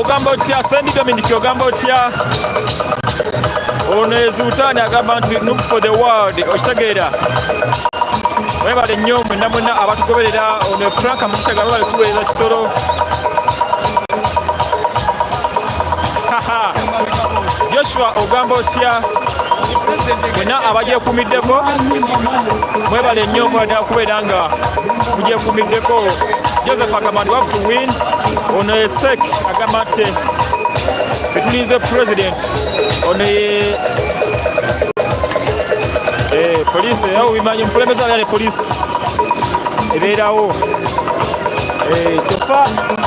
Ogamba otya? Sendi Dominic, ogamba otya? Ono ezuutaani agamba nti "Look for the world." Okitegeera? Mwebale nnyo mwenna mwenna abatugoberera. Ono Frank Mugisha gamba bale tuweereza Kisoro. Haha. Joshua, ogamba otya? Mwenna abagyekuumiddeko, mwebale nnyo mwadala kubeera nga mugyekuumiddeko. Joseph agamba nti "We have to win." Ono Esek agamba nti fetulinze president. Ono ye poliisi era obimanyi, omukulembeze abeera ne poliisi ebeerawo. Kyokka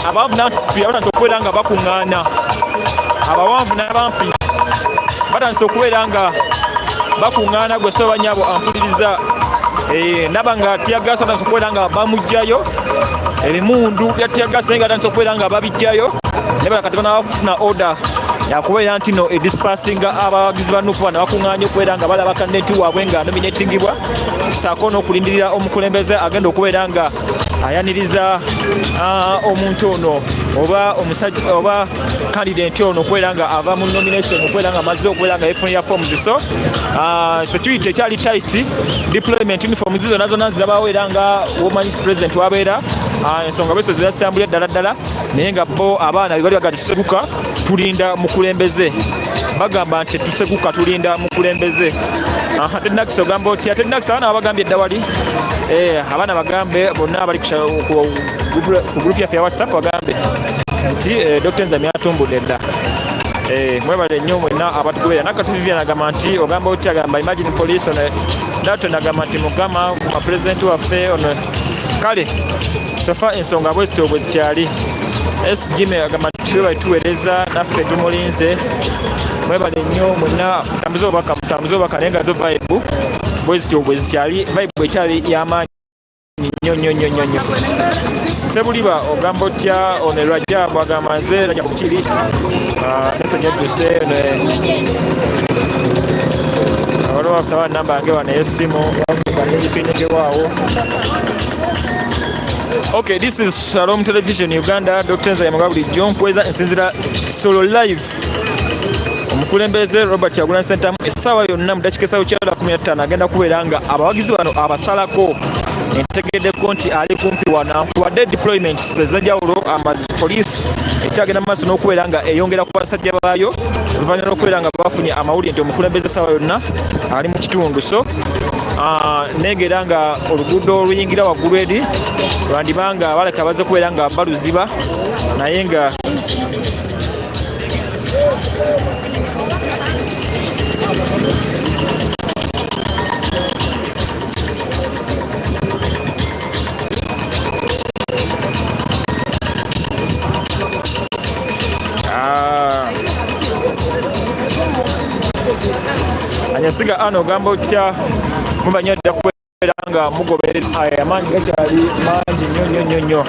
abawanvu n'abampi batandise okubeera nga bakuŋŋaana. Abawanvu n'abampi batandise okubeera nga bakuŋŋaana. Gwe soba nyabo ampuliriza, naba nga teargas batandise okubeera nga bamuggyayo, ebimundu bya teargas, naye nga batandise okubeera nga babijjayo, naye bala kati banaba kufuna order yakubeera nti no edispersinga abawagizi ba NUP bano bakuŋŋaanye okubeera nga balaba candidate waabwe nga nominatingibwa, saako n'okulindirira omukulembeze agenda okubeera nga ayaniriza omuntu ono oba omusajja oba candidate ono okubeera nga ava mu nomination, okubeera nga amaze okubeera nga yefunira forms. So security ekyali tight, deployment, uniforms zonna zonna zirabawo, era nga womanyi president wabeera. Ensonga bweso zibeera zitambulira ddala ddala, naye nga bo abaana bwe bali bagamba tuseguka tulinda mukulembeze, bagamba nti tetuseguka, tulinda mukulembeze. Aha, Tednax, ogamba otya? Tednax, abaana babagambye edda wali. Abaana bagambe bonna abali ku group yaffe ya WhatsApp, bagambe nti Dr. Nzami atumbudde dda. Mwebale nnyo mwenna abatugoberera. Nakatu Vivian agamba nti ogamba otya? Agamba "Imagine police." Ono Dalton agamba nti mukama kuma pulezidenti waffe ono. Kale so far ensonga bwezityo bwe zikyali. Sgm agamba nti twebale tuweereza, naffe tumulinze. Mwebale nnyo mwenna, mutambuze obubaka, mutambuze obubaka. Naye nga zo vibe bwezityo bwe zikyali, vibe ekyali y'amaanyi nnyo nnyo nnyo nnyo nnyo. Sebuliba, ogamba otya? Ono Rajabu agamba nze Rajabu kiri nesenyedduse. Waliwo asaba namba yange wano ey'essimu, ipinigewaawo. Okay, this is Shalom Television Uganda. Dr. Nzaye Muga bulijjo nkuweza nsinzira Solo live. Omukulembeze Robert Kyagulanyi Ssentamu essaawa yonna mu dakiika essaawa kyala 15 agenda kubeera nga abawagizi bano abasalako. Entegeddeko nti ali kumpi wano, wadde deployments ez'enjawulo, amazi poliisi ekyagenda mu maaso n'okubeera nga eyongera ku basajja baayo oluvannyuma lw'okubeera nga bafunye amawulire nti omukulembeze essaawa yonna ali mu kitundu. So negera nga oluguudo oluyingira waggulu eri lwandibanga baleka baze kubeera nga baluziba, naye nga anyasiga ano. Ogamba otya? Mumanyi dda kubeera nga mugoberera. Amaanyi gakyali mangi nnyo nnyo nnyo nnyo.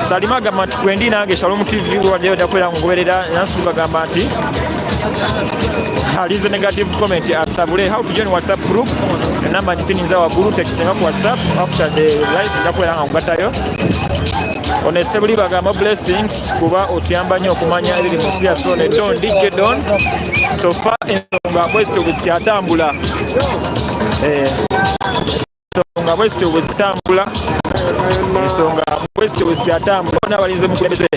Salima agamba nti kwendi nange Shalom TV wadde dda kubeera nga mugoberera. Nansubuga agamba nti alize negative comment asabule. How to join WhatsApp group? Enamba ngipininza waggulu, textinga ku WhatsApp after the live, nja kubeera nga nkugatayo. Ono Esebuli bagamba blessings kuba otuyamba nnyo okumanya ebiri mu nsi yaffe. Ono Don DJ Don. So far ensonga bwezityo bwe zikyatambula. Ensonga bwezityo bwe zitambula, ensonga bwezityo bwe zikyatambula. Bonna balinze mukulembeze,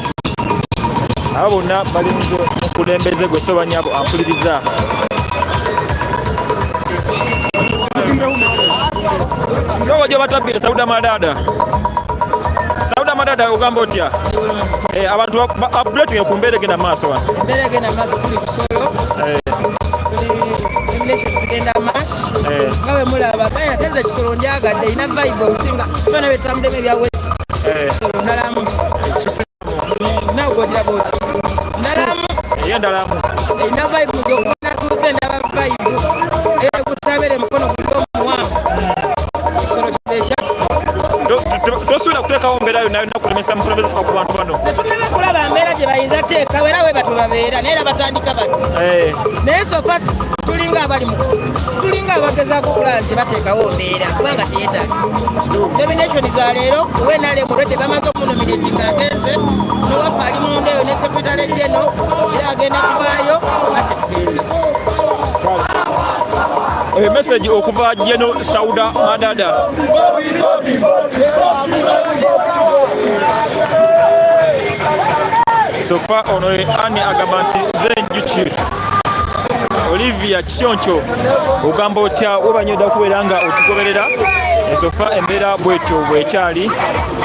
abo bonna balinze mukulembeze. Gwe soba nyabo ampuliriza. So wajja batabbira. Sauda Madada, Sauda Madada, ogamba otya? Abantu updating ku mbeera egenda maaso wano. Embeera egenda maaso, tuli Kisolo. Tuli nomination zigenda maaso. Nga bwe mulaba gaya, ate nze Kisolo ndyagadde, erina vibe okusinga byona byetutambulemu ebya west. Kisolo ndalamu, nawe gwogira bwoti ndalamu. Eyo ndalamu. Erina vibe nze natuuse ndaba vibe era gutabere mukono guli omuwanvu. Kisolo kibe ekyaffe. Tosuubira kuteekawo mbeera yonna yonna kulemesa mukulembeze kuva ku bantu bano? Tetunaba kulaba mbeera gye bayinza teekawo, era we batyo babeera, naye era batandika bati. Naye so far tulinga abali tulinga abagenda. Bagezaako okulaba nti bateekawo mbeera kubanga teyetagisa. Nomination za leero kuwa NRM olwedde bamaze okunominati nga agenze nowaffe ali munda eyo ne secretary general era agenda kuvaayo ate tugenda. Message okuva Jeno Sauda Madada. Sofa ono ani agamba nti nze njuki Olivia Kiconco, ogamba otya? Webanyoda okubeera nga otugoberera. Sofa embeera bwetyo bwekyali,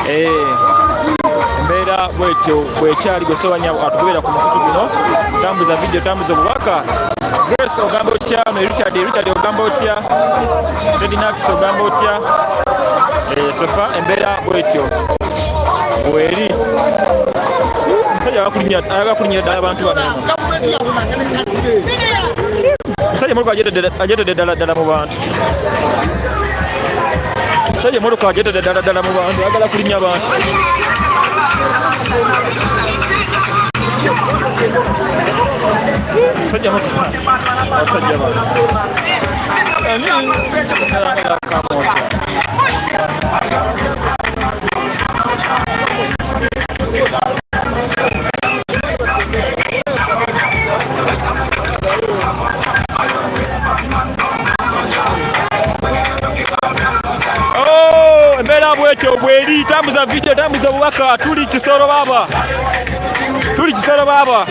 embeera bwetyo bwekyali. Gwe sobanya atugobera ku mukutu guno, tambuza video, tambuza obubaka. Grace, ogamba otya? No Richard, Richard ogamba otya? Fredinax, ogamba otya? Sofa embeera bwetyo bweri. Omusajja ayagala kulinnya ddala abantu bano. Omusajja emotoka agyetedde ddala ddala mu bantu. Omusajja emotoka agyetedde ddala ddala mu bantu, ayagala kulinnya abantu. Omusajja emotoka, abasajja bano ani kamotya. Oh, embeera bwetyo bweri. Tambuza video, tambuza obubaka. Tuli Kisoro baaba, tuli Kisoro baaba,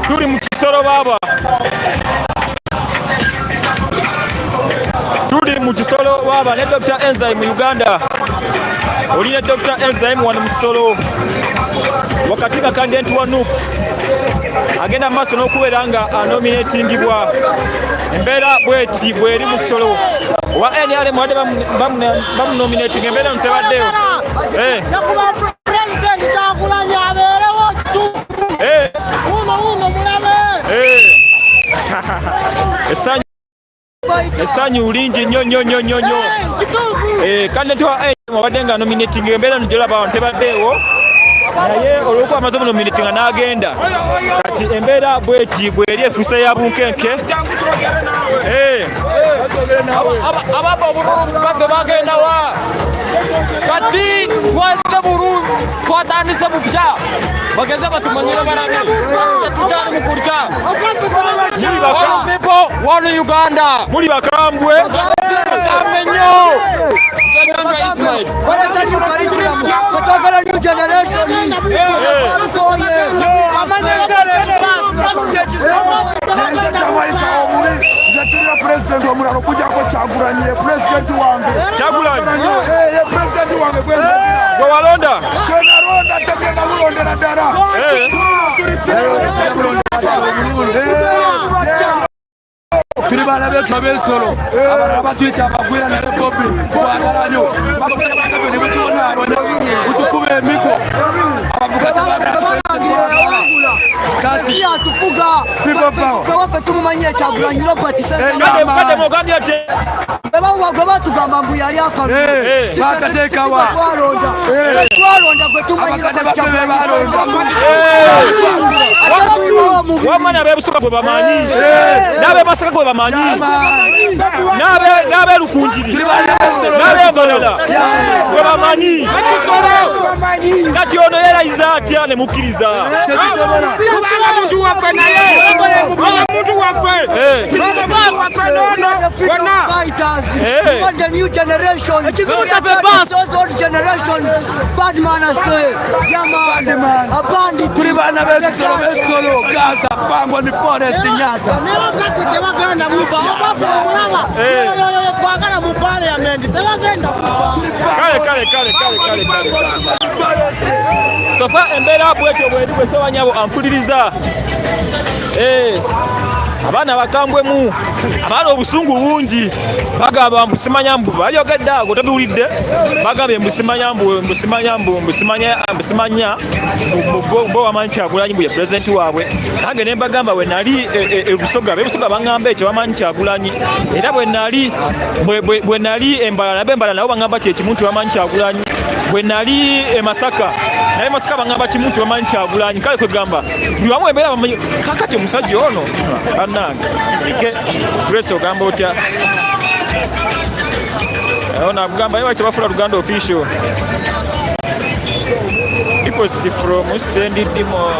tuli mu Kisoro baaba, tuli mu Kisoro baaba ne Dr Enzyme Uganda. Oli ne Dr Enzyme wano mu Kisoro wakati nga candidate wa NUP agenda mu maaso n'okubeera nga anominatingibwa. Embeera bweti bweri mu Kisoro. Owa NRM wadde bamunominatinga, embeera eno tebaddeyo. Nakuba Pulezidenti Kyagulanyi abeerewo kituufu. Wuno wuno mulabe. Essanyu lingi nnyo nnyo nnyo nnyo nnyo. Kituufu. Candidate wa NRM abadde nga nominating, embeera eno gyolaba wano tebaddeewo, naye olwokuba amaze omunominatinga n'agenda, kati embeera bweti bweri efuuse ya bunkenke. Ababa obululu baffe bagenda wa? Kati twazze bululu, twatandise bupya, bageze batumanyire, balabe tukyali mu kulya. Muli One people, one Uganda. Muli bakambwe. Gambe nnyo. Ssenyonjo Ismail. Baleta new curriculum, twagala new generation. Tukoye. Kyawaika omuli nze tulina pulezidenti omulala okujjako Kyagulanyi, ye pulezidenti wange. Kyagulanyi. Ye pulezidenti wange. Gwe walonda. Gwenalonda, tegenda mulondera ddala. Tuli baana betu ab'ensolo, abalala batuyita abagwira, naye Bobi twagala nnyo. Nebutubonabona butukuba emiko, abavuga tebagala kati. Atufuga. People power. Ffe waffe tumumanyi, Kyagulanyi Robert. Kade mugambye ate. Gwe batugamba mbu yali akalulu. Bakateekawa. Twalonda, twalonda gwe tumanyi. Abakadde baffe be balonda. Ate tuyiwawo mubiri. Wamanya ab'ebusoga gwe bamanyi, n'ab'emasaka gwe bamanyi, n'ab'erukunjiri, n'ab'embalala gwe bamanyi. Kati ono yerayiza atya ne mukkiriza? Kubanga muntu waffe, naye muntu waffe. Muntu waffe nono bonna. Fighters. Hey. We want the new generation. Ekizibu kyaffe bus. Those old generations. Bad man, I say. Yeah, man. A bandit. Tuli baana b'ekisolo, b'ensolo, Gaza, Fangoni Forest, Nyaza. Naye tebagenda muba obaffe omulaba yoyoyo twagala mu parliament tebagenda kuba. Kale kale kale kale kale kale, sofa embeera bwetyo bweri. Bwesewanyabo ampuliriza. Abaana bakambwemu, abaana obusungu bungi. Bagamba mbu simanya, mbu bayogedde ago tobiwulidde, bagambye mbu simanya, mbu simanya, mbu simanya, mbu simanya bo bamanyi Kyagulanyi mbu ye pulezidenti waabwe. Nange ne mbagamba bwe nali e Busoga, bebusoga baŋŋamba ekyo, bamanyi Kyagulanyi. Era bwe nali embalala, nabe embalala nabo baŋŋamba kyekimu nti bamanyi Kyagulanyi. Bwe nali e Masaka, naye Masaka bangamba kimu nti bamanyi Kyagulanyi, kale kwegamba buli wamu embeera bamanyi. Kakati omusajja ono bannange asirike. Grace, ogamba otya? Ono agamba ye lwaki bafula Luganda official deposit from Sendi Dimo.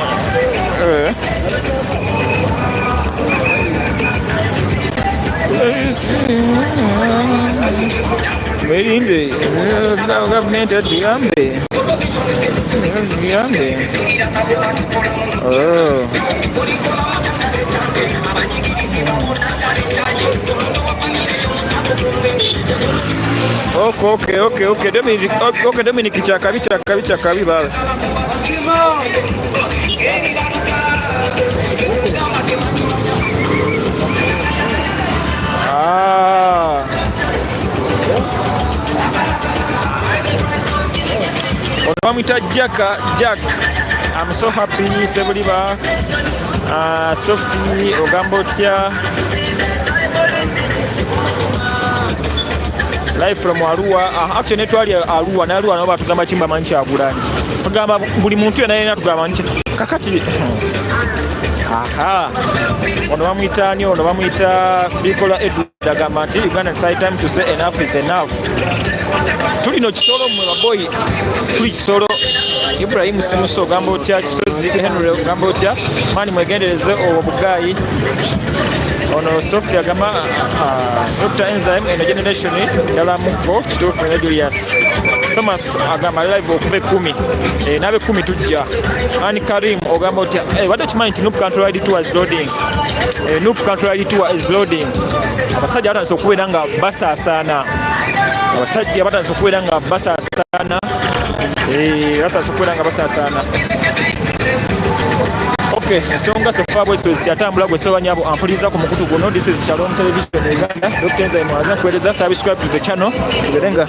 Mwerinde gavumenti atuyambe, tuyambe. Oh. Okay. Dominic, okay, Dominic, kyakabi, kyakabi, kyakabi baba. Ah. Ono bamuyita Jaka Jack. I'm so happy Sebuliba. Sophie, ogamba otya? Live from Arua. Actually netwali Arua, na Arua nabo batugamba kimba manyi Kyagulanyi. Tugamba buli muntu yenna yenna tugamba nti kakati aha. Ono bamuyita ani? Ono bamuyita Bikola Edward, agamba nti Uganda, it's high time to say enough is enough. Tulino Kisolo, mmwe baboyi, tuli Kisolo. Ibrahim Semuso, ogamba otya? Kisozi Henry, ogamba otya? Mani mwegendereze obwo bugayi. Ono Sophie agamba Dr Enzyme, eno generation ddala mukko kituufu. Ne Julius Thomas agamba live okuva 10, n'abe 10 tujja. Ani Karim, ogamba otya? Wadde kimanyi nti NUP Country Tour is loading. NUP Country Tour is loading. Abasajja batandise okubeera nga basaasaana, abasajja batandise okubeera nga basaasaana, batandise okubeera nga basaasaana. Okay, ensonga so far bwesi zikyatambula. Gwe seba nyabo ampuliriza ku mukutu guno, this is Shalom Television Uganda, Dr. Enzyme aza nkuweereza. Subscribe to the channel, tubeere nga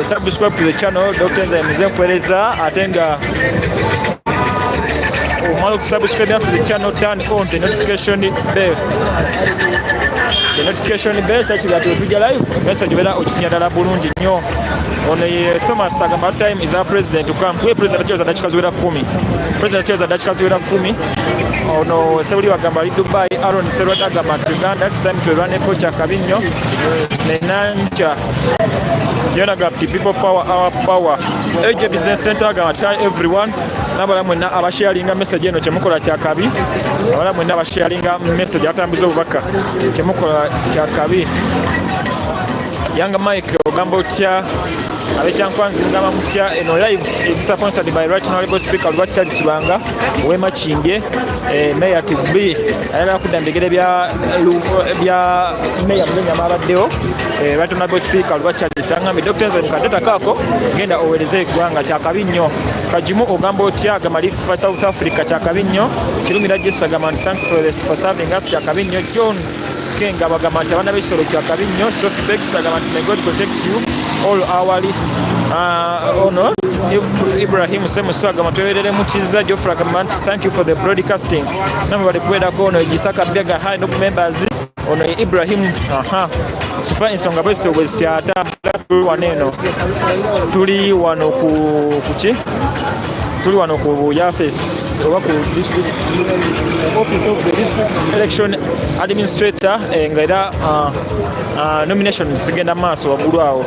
subscribe to the channel. Dr. Enzyme nze nkuweereza, ate nga omala okusubscribe to the channel, turn on the notification bell, the notification bell, such that otujja live, message obeera okifunya ddala bulungi nnyo. Ono ye Thomas agamba time is our president to come. Kuye president akyoza dakika ziwera 10, president akyoza dakika ziwera 10. Ono Sebuli bagamba ali Dubai. Aaron Serwata agamba nti Uganda, it's time to run epo, kyakabi nnyo. Nenanca Fiona agamba nti people power, our power. AJ Business Center agamba nti hi everyone. N'abala mwenna abasharinga message eno, kyemukola kyakabi. Abala mwenna abasharinga message, abatambuza obubaka, kyemukola kyakabi. Yanga Mike, ogamba otya? Abekyankwanzi mugamba mutya? Eno live is sponsored by Right Honorable Speaker Luba Charles Banga ow'e Makindye, mayor to be, ayagala kudda mu bigere bya mayor Mulenyama abaddewo. Right Honorable Speaker Luba Charles agambye Dr. Enzo Mukateta kaako genda oweereze eggwanga, kyakabi nnyo. Kajimu, ogamba otya? Agamba kuva South Africa, kyakabi nnyo. Kirumira Jesu agamba nti thanks for serving us, kyakabi nnyo. John Kenga bagamba nti abaana b'ekisolo, kyakabi nnyo. Sophie Bex agamba nti may God protect you all hourly. Ono Ibrahim Semuso agamba tweberere mu kiza. Geoffrey agamba nti thank you for the broadcasting, namwe bali kubeerako. Ono Gisaka Bega, hi NUP members. Ono ye Ibrahim. Aha, so far ensonga bwezityo bwe zikyatambula. Tuli wano eno, tuli wano ku kuki, tuli wano ku yafes oba ku district office of the district election administrator, nga era nominations zigenda maaso waggulu awo.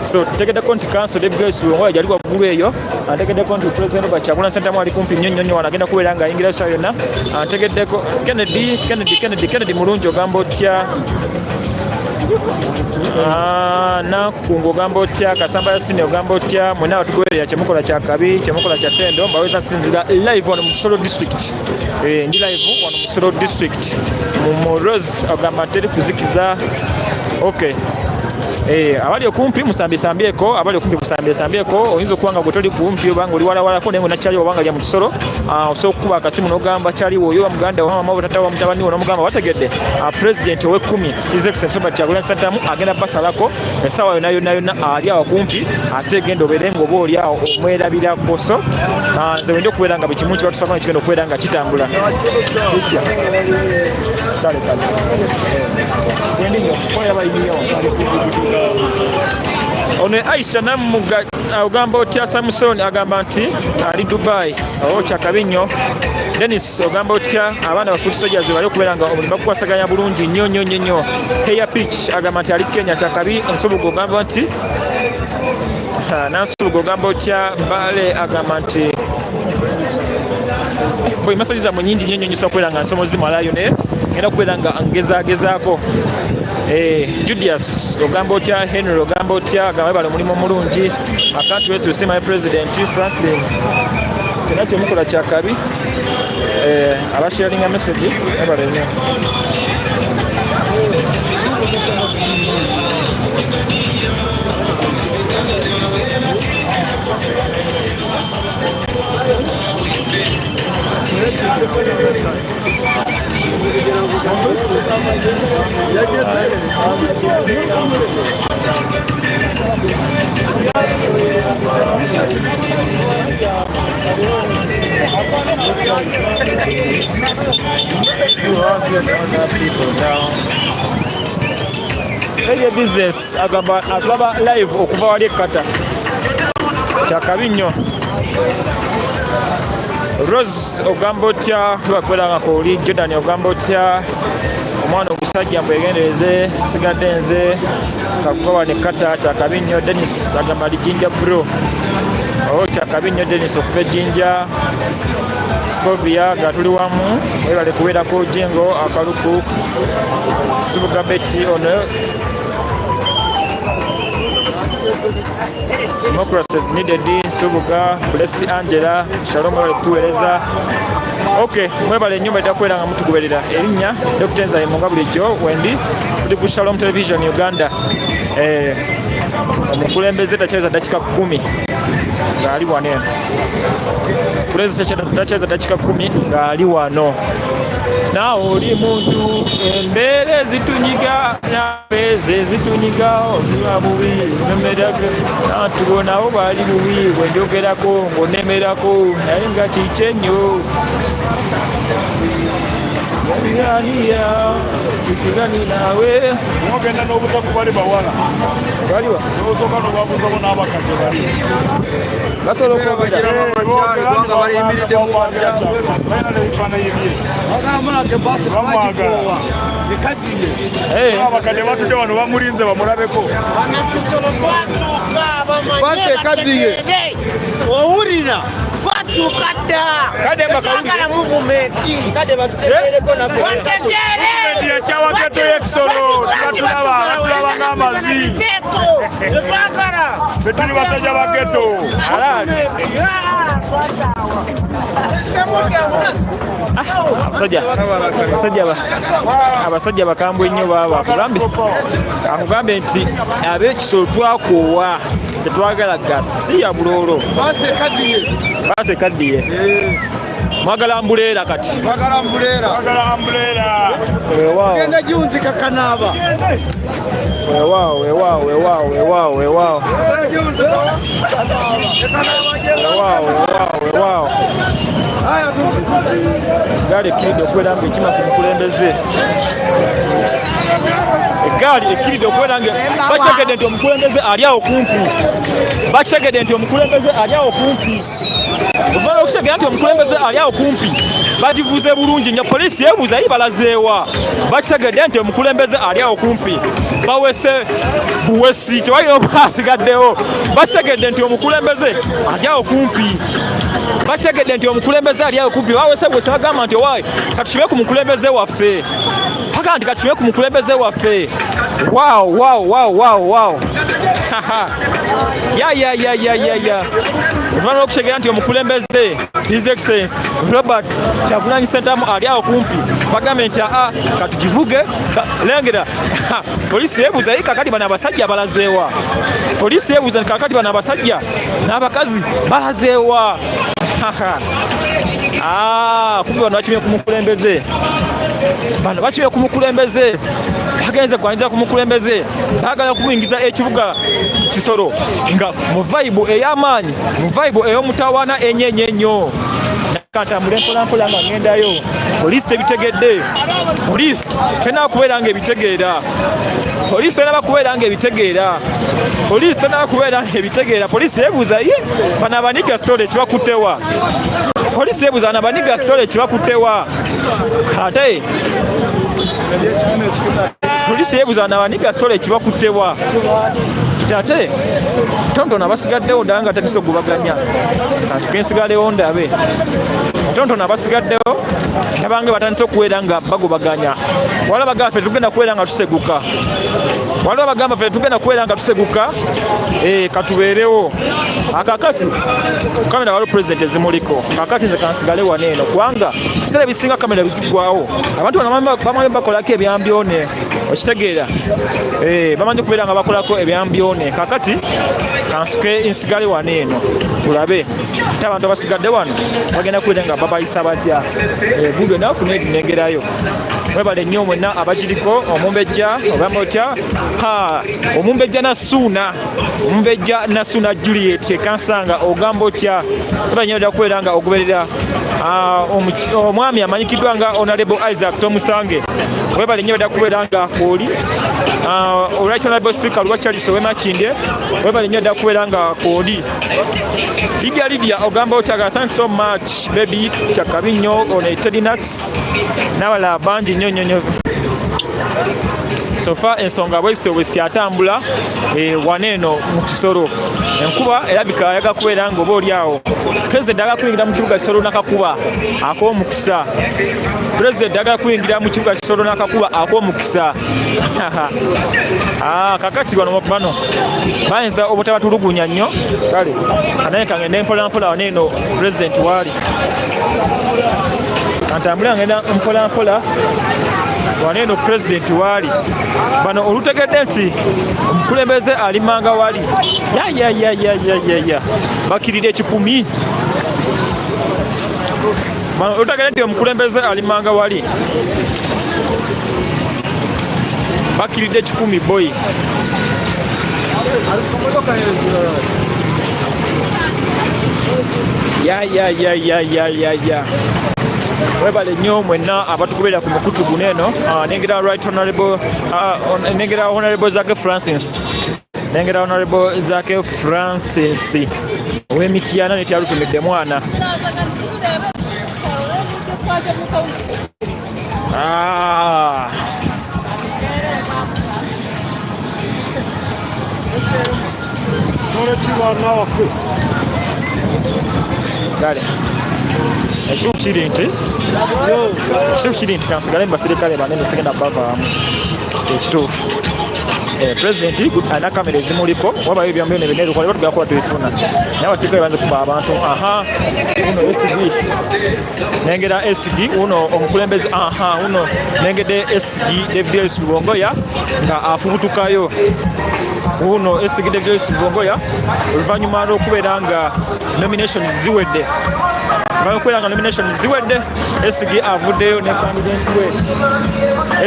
So tutegeddeko nti council David Grace Lubongoya gyali waggulu eyo. Ntegeddeko nti President Robert Kyagulanyi Ssentamu ali kumpi nnyo nnyo nnyo wano, agenda kubeera ng'ayingira essaawa yonna. Ntegeddeko Kennedy, Kennedy, Kennedy, Kennedy Mulungi, ogamba otya? Nakungu, ogamba otya? Kasamba Yasini, ogamba otya? Mwena abatugoberera, kyemukola kyakabi, kyemukola kya ttendo. Mbaweza sinzira live wano mu Kisolo district. Ndi live wano mu Kisolo district. Mu Rose agamba teri kuzikiza. Okay. Eh, abali okumpi musambesambyeko, abali okumpi musambesambyeko. Oyinza okuba nga gwe toli kumpi oba nga oli walawalako naye nga nakyali oba nga lya mu kisolo, ah, osobola okukuba akasimu n'ogamba kyaliwo oyo muganda wo, mama wo, tata wo, mutabani wo, n'omugamba wategedde, ah, president ow'ekkumi His Excellency Robert Kyagulanyi Ssentamu agenda basalako essaawa yonna yonna yonna, ali awo kumpi, ate genda obeere nga oba oli awo omwerabirako. So ah, nze wenda okubeera nga buli kimu kibatusako nekigenda okubeera nga kitambula. Kale kale ono Aisha Namuga, ogamba otya? Samson agamba nti ali Dubai, owo kyakabi nnyo. Dennis, ogamba otya? Abaana ba foot soldiers bali okubeera nga omulimu bakukwasaganya bulungi nnyo nnyo nnyo nnyo. Heya Pitch agamba nti ali Kenya, kyakabi. Nsubuga ogamba nti Nansubuga ogamba otya? Mbale agamba nti boy message zammwe nyingi nnyo nnyo, nsobola kubeera nga nsoma ozimalayo naye ngenda kubeera nga ngezagezaako. Eh, Julius ogamba otya? Henry ogamba otya? Agamba bala omulimu omulungi. I can't wait to see my president Franklin. Kyonna kyemukola kyakabi. Eh, abasharinga message ebale nnyo. Media business agamba atulaba live okuva wali ekkata, kyakabi nnyo. Rose ogamba otya? Tubakubeera nga kooli. Jordan ogamba otya? Omwana ogusajja mbwegendereze, sigadde nze kakubawa ne kata, kyakabi nnyo. Denis agamba ali Jinja bro, oh kyakabi nnyo Denis okuva ejjinja. Scovia ga tuli wamu, webale kubeerako. Jingo akaluku Subuga Betty ono democracy is needed. Subuga Blessed Angela Shalom, webale kutuweereza. Ok, mwebale nnyo mwedda kubeera nga mutugoberera. Erinnya Dr. Nzayimu, nga bulijjo wendi tuli ku Shalom Television Uganda. Eh, omukulembeze takyeza dakika 10 ng'ali wano eno. Pulezidenti takyeza dakika 10 ng'ali wano. Naawe oli muntu, embeera ezitunyiga nafeeza ezitunyiga oziba bubi nabo bali bubi bwe njogerako ng'onemerako naye nga kiki ennyo sikigani naawe. Ogenda n'obutaku bali bawala. Baliwa? Osooka n'obabuuzako n'abakadde bali. Basobola okwogera. Kubanga bayimiridde mu balina n'ebifaananyi bye. Bamwagala. Abakadde batudde wano bamulinze bamulabeko. Basi ekaddiye. Owulira, twatuuka dda. Kadde mbakawulire. Twagala movement. Kadde batutegeereko naffe. Bategeere. Yakyawa ghetto y'ekisolo, tubatulaba batulaba ng'amazi. Tetwagala. Ffe tuli basajja ba ghetto. Abasajja bakambwe nnyo baaba. Akugambye nti ab'ekisolo twakoowa, tetwagala gasiya buloolo. Basi ekaddiye. Baasi ekaddiye, mwagala umbrella kati. Twagala umbrella. Twagala umbrella. Weewaawo. Genda giwunzika kanaaba. Weewaawo, weewaawo, weewaawo, weewaawo, weewaawo, weewaawo, weewaawo, weewaawo. Gaali ekkiridde okubeera nga ekima ku mukulembeze. Eggaali ekkiridde okubeera nga bakitegedde nti omukulembeze ali awo kumpi. Bakitegedde nti omukulembeze ali awo kumpi. Oluvannyuma lw'okitegeera nti omukulembeze ali awo kumpi, bagivuze bulungi nnyo. Poliisi yeebuuza yi balazeewa. Bakitegedde nti omukulembeze ali awo kumpi, bawese buwesi, tewali n'oba asigaddewo. Bakitegedde nti omukulembeze ali awo kumpi. Bakitegedde nti omukulembeze ali awo kumpi, bawese buwesi. Bagamba nti owaayi katukibe ku mukulembeze waffe, paka nti katukibe ku mukulembeze waffe. Wow, wow, wow, wow, wow! Ya ya ya ya ya ya. Oluvannyuma lw'okutegeera nti omukulembeze His Excellency Robert Kyagulanyi Ssentamu ali awo kumpi, bagambye nti aa katugivuge. Lengera poliisi yeebuuza, ye kakati bano abasajja balazeewa? Poliisi yeebuuza nti kakati bano abasajja n'abakazi balazeewa? Ah, kumbe bano bakimye ku mukulembeze, bano bakimye ku mukulembeze, bagenze kwaniriza ku mukulembeze, baagala kumuyingiza ekibuga Kisoro nga mu vibe ey'amaanyi, mu vibe ey'omutawaana ennyo ennyo ennyo. Kantambule mpolampola nga ngendayo. Poliisi tebitegedde, poliisi tenaba kubeera nga ebitegeera, poliisi tenaba kubeera nga ebitegeera, poliisi tenaba kubeera nga ebitegeera. Poliisi yeebuuza, ye bano abaniga story kibakuttewa? Poliisi yeebuuza, bano abaniga story kibakuttewa? Ate poliisi yeebuuza, bano abaniga story kibakuttewa? Ate tontono abasigaddewo ddala nga tandise okugubaganya, kasooke nsigalewo ndabe. Tontono abasigaddewo nabange batandise okubeera nga bagobaganya. Waliwo abagamba ffe tugenda kubeera nga tuseguka, waliwo abagamba ffe tugenda kubeera nga tuseguka, katubeerewo. Akakati kamera waliwo pulezidenti ezimuliko. Kakati nze kansigale wano eno, kubanga ebiseera ebisinga kamera biziggwawo, abantu bano bamanyi bakolako ebyambyone, okitegeera, bamanyi okubeera nga bakolako ebyambyone. Kakati kansuke nsigale wano eno tulabe ate abantu abasigadde wano bagenda kubeera nga babayisa batya. Gudo naku nedinengerayo. Mwebale nnyo mwenna abagiriko. Omumbejja ogamba otya? Omumbejja Nasuuna, omumbejja Nasuuna Juliet ekansanga, ogamba otya? Webale nnyo kubeera nga ogoberera. Omwami amanyikiddwa nga Honorable Isaac Tomusange, webale nnyo dda kubeera nga kwoli. Right Honorable Speaker Lwa Charles Owemakindye, webale nnyo dda kubeera nga kwoli. Lydia, Lydia ogamba otya? Thanks so much baby, kyakabi nnyo. Ono Teddy Nuts n'abalala bangi nnyo nnyo nnyo. So far ensonga bwesityo bwesikyatambula wano eno mu Kisoro. Enkuba erabika ayaga kubeera nga oba oli awo pulezidenti agala kuyingira mu kibuga Kisoro n'akakuba ak'omukisa. Pulezidenti agala kuyingira mu kibuga Kisoro n'akakuba ak'omukisa. Kakati bano bayinza obutabatulugunya nnyo. Kale kanaye kangende mpola mpola wano eno pulezidenti waali, kantambule ngenda mpola mpola wano eno pulezidenti waali. Bano olutegedde nti omukulembeze ali manga wali, yayayayayaya, bakirira 1,000. Bano olutegedde nti omukulembeze ali manga wali, bakiridde 1,000 boyi. Ya ya ya ya ya ya ya, webale nnyo mwenna abatugoberera ku mukutu guno eno. Nengera right honorable, nengera Honorable Zake Francis, nengera Honorable Zake Francis ow'Emityana netyalutumidde mwana. Kale ekituufu kiri nti kansigale mu basirikale banene, sigenda bavaamu. Ekituufu, pulezidenti alina kamera ezimuliko, wabayo ebyambo byona byonna ebikola tugenda kuba tubifuna, naye abasirikale banze kuba abantu. Aha, uno SG, nengera SG uno omukulembeze. Aha, uno nengedde SG David Lewis Lubongoya nga afubutukayo. Uno SG David Lewis Lubongoya, oluvannyuma lw'okubeera nga nomination ziwedde, oluvannyuma okubeera nga nomination ziwedde, SG avuddeyo ne candidate we,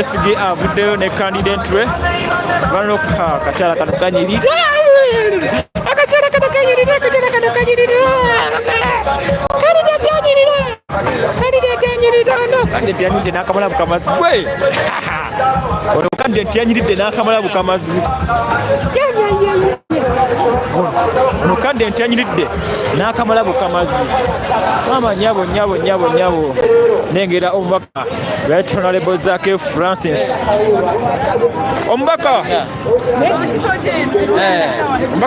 SG avuddeyo ne candidate we. Bano akakyala kano kanyirira, akakyala kano kanyirira, akakyala kano kanyirira, candidate anyirira, candidate anyirira. No candidate yanyiridde n'akamala bukamazi gwe. Ono candidate yanyiridde n'akamala bukamazi. Ono candidate yanyiridde n'akamala bukamazi. Maama nyabo nyabo nyabo nyabo, nengera omubaka Right Honorable Zake Francis, omubaka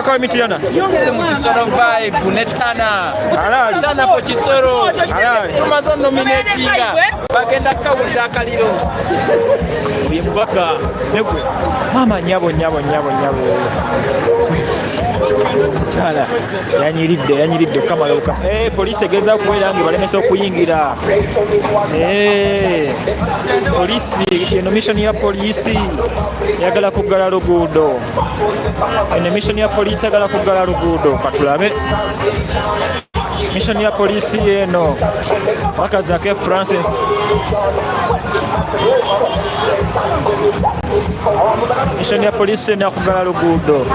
w'Emityana. Yongedde mu Kisoro vibe ne Tana. Alaali. Tana for Kisoro. Alaali. Tumaze nominatinga, bagenda kukawulira akaliro. Oye mubaka negwe. Maama nyabo nyabo nyabo nyabo. Omukyala yanyiridde, yanyiridde okukamala obuka. Eh, poliisi egezaako kubeera nga ebalemesa okuyingira. Eh, poliisi eno, mission ya poliisi eyagala kuggala luguudo. Eno mission ya poliisi eyagala kuggala luguudo. Katulabe mission ya poliisi eno. Wakazake Francis, mission ya poliisi eno yakugala luguudo.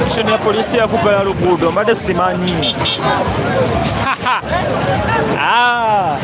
Mission ya poliisi yakugala luguudo, mbadde simanyi. Ah.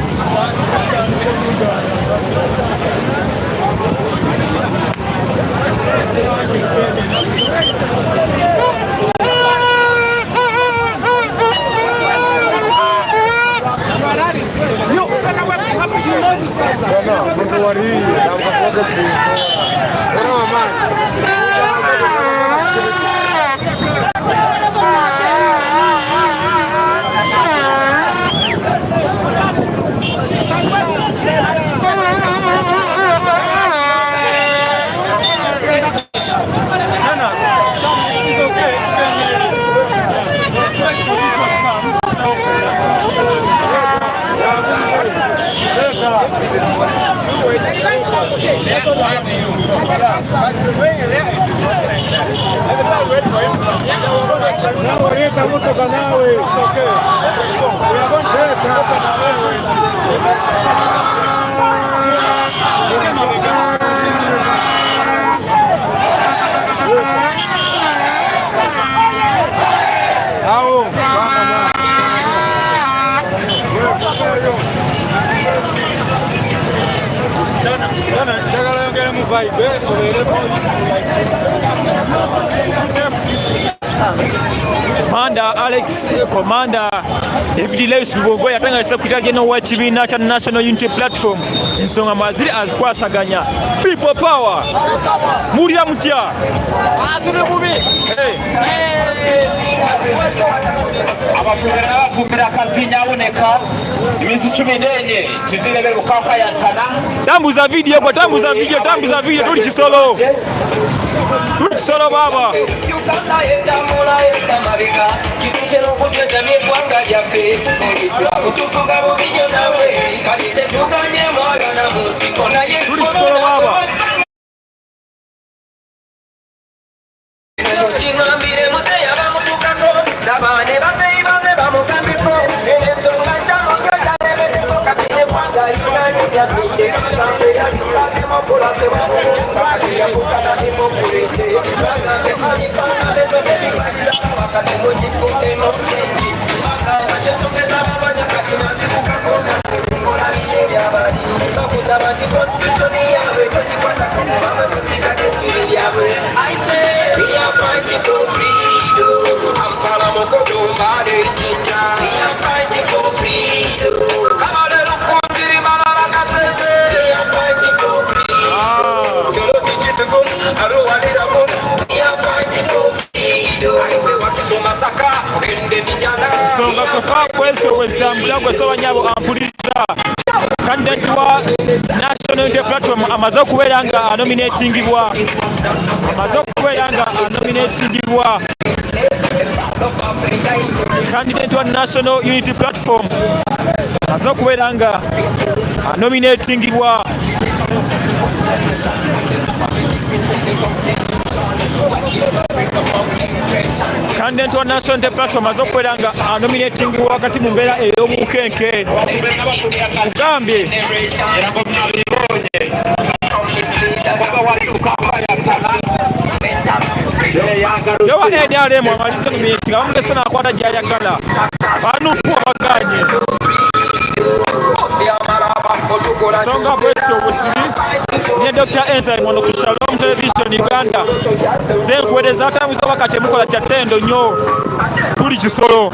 Commander Alex, Commander David Lewis Lubogo yatanga Secretary General w'ekibiina kya National Unity Platform, ensonga maziri azikwasaganya. People power, muwulira mutya? Tuli bubi. Hey. Abafumbira n'abafumbira akazinya aboneka iminsi 14 tuzirebere bukakayatana. Tambuza video kwa, tambuza video, tambuza video. Tuli Kisolo, tuli Kisolo baba. Uganda etambula edda mabega, kitusera okutyodamya eggwanga lyaffe. Tufuga bubi nnyo nawe, kati tetuganye mwagana mu nsiko naye Tuli Kisolo baba. Kiŋambire muzeeyi abamutukako saba ne bazeeyi bamwe bamugambeko ensonga nkyamugyo kyalemeddeko kati neggwanga lyonna libyamidde bagambe yatula demokulase yafukana demokulese bagambe alifana bezo wakati mugifudde nokingi bagamba kyensonga babanya kati nazikukako nkola biri ebyabali bakusaba nti constitution yaabwe togikwatako kubanga tusigade essubi lyabwe. I say we are fighting for freedom. Kampala Mukono Mbale Jinja. We are fighting for freedom. Kabale Rukungiri Mbarara Kasese. We are fighting for freedom. Soroti Kitgum Arua Liragon. We are fighting for freedom. I say Wakiso Masaka Mugende Mityana. Ensonga so far bwezito bwezitambula. Gwe sobanyabo ampuliriza, candidate wa National Unity Platform amaze okubeera nga anominatingibwa, amaze okubeera nga anominatingibwa. Candidate wa National Unity Platform amaze okubeera nga anominatingibwa. Candidate wa National Unity Platform amaze okubeera nga anominatingibwa wakati mu mbeera ey'obukenke kugambye. Era ngo mwabibonye baba wacu kampayatana yanga. Yowa NRM amalize mu minti nga bamulese n'akwata gy'ayagala. Banupu abaganye. Ensonga bwesyo bweziri ne Dr. Ensign wano ku Shalom Television Uganda. Nze nkuweereza atambuza obaka kyemukola kya ttendo nnyo. Tuli Kisolo.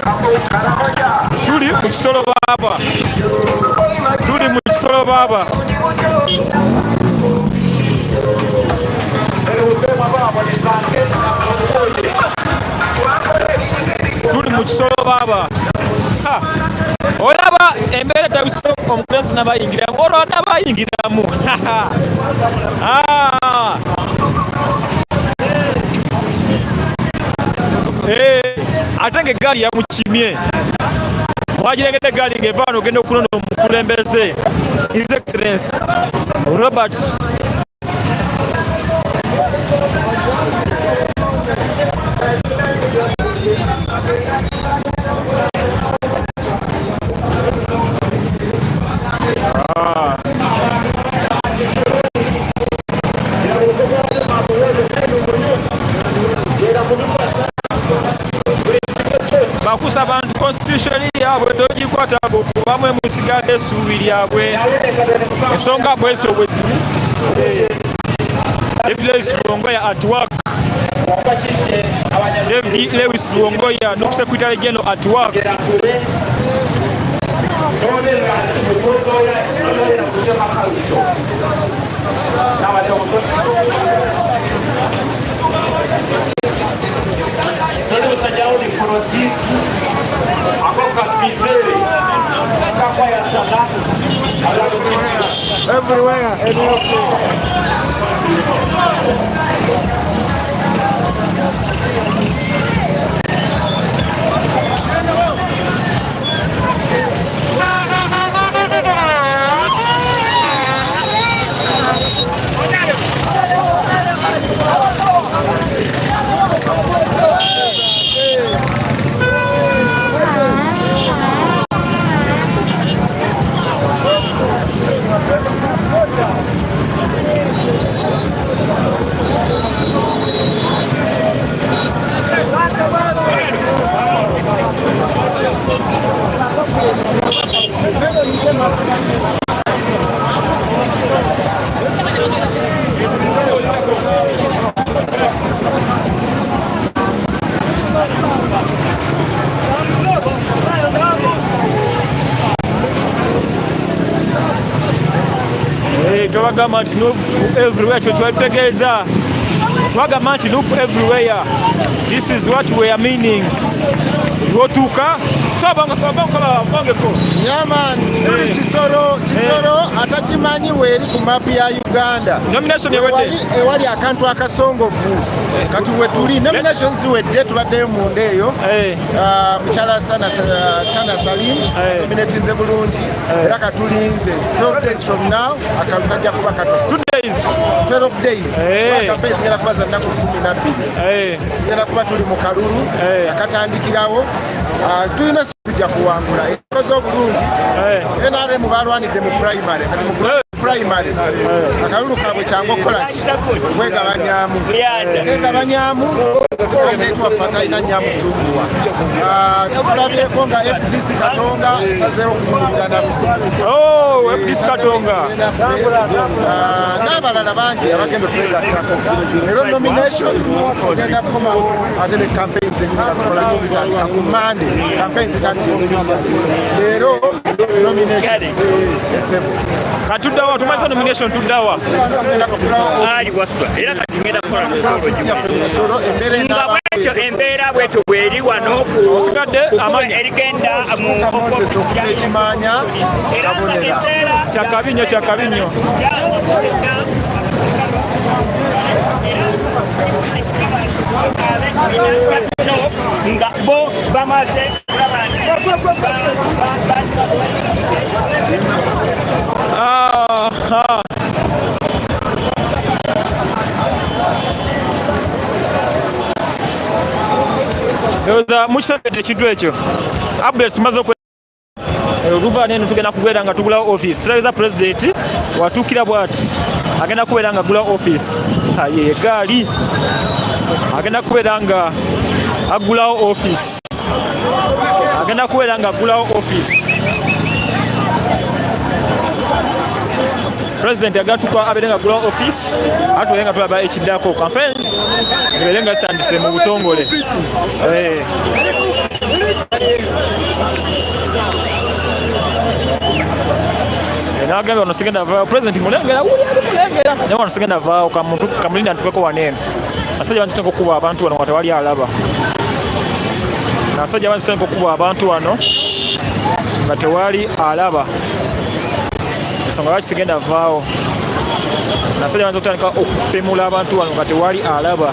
Tuli mu Kisolo baaba. Tuli mu Kisolo baaba. Tuli mu Kisolo baaba. Olaba embeera tabise omukulembeze nabayingiramu olwo nabayingiramu. Ate nga eggaali yamukimye. Mwagirengedde eggaali ng'eva wano ogenda okunona omukulembeze His Excellency Robert Bakusa abantu constitution yaabwe togikwata bamwe musigadde essuubi lyabwe. Ensonga bwesyo bwe ziri. David Lewis Lubongoya at work. David Lewis Lubongoya, NUP Secretary General at work. Everywhere. Twabagamba nti NUP everywhere, kyo twabitegeeza. Twagamba nti NUP everywhere. This is what we are meaning. Lwotuuka bongeko. Yeah man, tuli Kisoro, Kisoro atakimanyi weeri ku mapu ya Uganda. Nomination ewedde. Ewali akantu akasongovu. Kati we tuli nomination ziwedde, tubaddeyo munda eyo. Mukyala Sana Tana Salim nominatinze bulungi era katulinze 12 days from now akalulu kajja kuba katono. 2 days. 12 days. Campaign zigenda kuba za nnaku 12. Tugenda kuba tuli mu kalulu akatandikirawo. Tulina tujja kuwangula. Ekoze obulungi. NRM balwanidde mu primary. Kati mu primary akalulu kaabwe kyangu okukola ki? Kwegabanyaamu. Kwegabanyaamu candidate waffe atalina nnyo amusumbuwa. Tulabyeko nga FDC Katonga esazeewo okuyimirira naffe. Oh, FDC Katonga. N'abalala bangi abagenda otwegattako. Leero nomination ogenda kukomawo ate ne campaign zenyini nga zikola ki, zitandika ku Monday. Campaign zitandika official. Leero nomination esebo. Katuddawa, tumaze nomination, tuddawa. Ali waswa era kati ngenda kukola Ofiisi yaffe mu Kisoro embeera nga enaaba bwetyo, embeera bwetyo bweri wano ku Osigadde amanya. Erigenda mu Moses okuva ekimanya kabonera. Kyakabi nnyo, kyakabi nnyo. Nga bo bamaze kulaba nti Aha. Ndowooza mukitegedde ekintu ekyo. Updates maze okwe oluva neno tugenda kubeera nga tugulawo office. Sirabeza president watuukira bw'ati agenda kubeera nga agulawo office. Aye egaali. Agenda kubeera nga aggulawo office. Agenda kubeera nga aggulawo office. President agatuka abeere nga aggulawo office, ate tubeere nga tulaba ekiddako. Campaigns zibeere nga zitandise mu butongole. Nagambye wano sigenda vaawo. President mulengera, wuli ali mulengera, naye wano sigenda vaawo. Kamulinda ntukeko wano eno. Abasajja banzitandika okukuba abantu wano nga tewali alaba. Abasajja banzitandika okukuba abantu wano nga tewali alaba. Ensonga lwaki sigenda vaawo, abasajja banza okutandika okupemula abantu wano nga tewali alaba.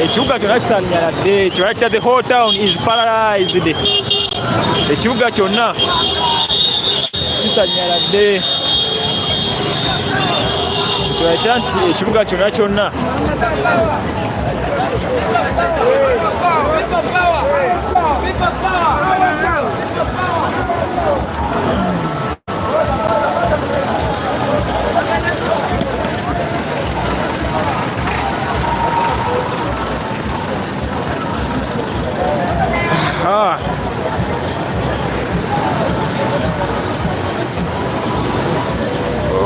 Ekibuga kyonna kisanyaladde. Kyonna, the whole town is paralyzed. Ekibuga kyonna kisanyaladde. Kyoleta nti ekibuga kyonna kyonna. People power! People power! People power! Ah.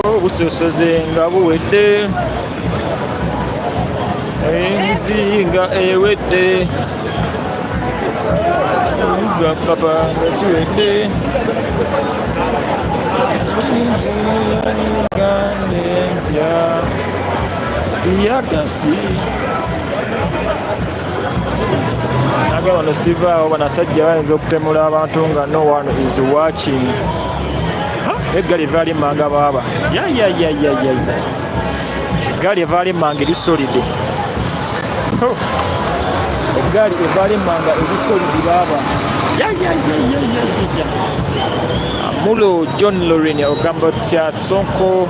Obusosoze nga buwedde, ensi nga ewedde, nga papa nga kiwedde. Uganda empya tiyagasi. Naga wano sivaawo, banasajja bayinza okutemula abantu nga no one is watching. Eggali evaali emmanga baaba, yayayayayaya, eggaali evaali emmanga eri solid. Eggaali evaali emmanga eri solid baaba, yayayayayaya. Mulo John Lorin, ogamba otya? Sonko,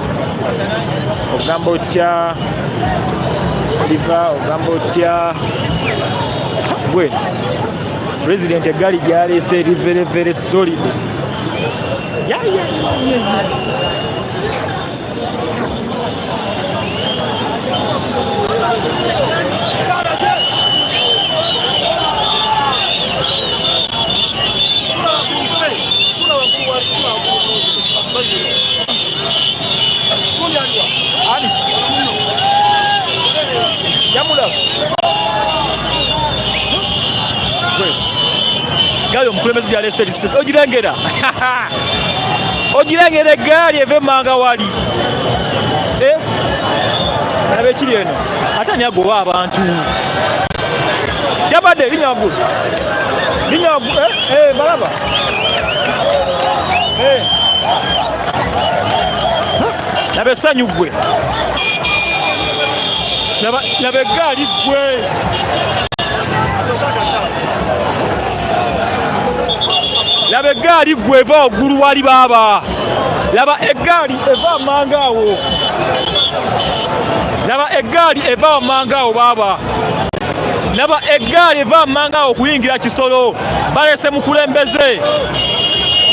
ogamba otya? Oliver, ogamba otya? Gwe president, eggaali gyaleese eri very very solid. Ya. Ani? Yamulaba. Gwe. Gaali omukulembeze gyaleese eri, ogirengera, ogirengera eggaali eva emmanga wali. Eh? Laba ekiri eno, ate ani agoba abantu? Kyabadde linya waggulu, linya waggulu. Eh, eh, balaba. Eh. Laba essanyu ggwe, laba eggaali ggwe. Laba eggaali ggwe eva waggulu wali baaba. Laba eggaali eva amanga awo. Laba eggaali eva wammanga awo baaba. Laba eggaali eva wammanga awo okuyingira Kisolo. Baleese mukulembeze,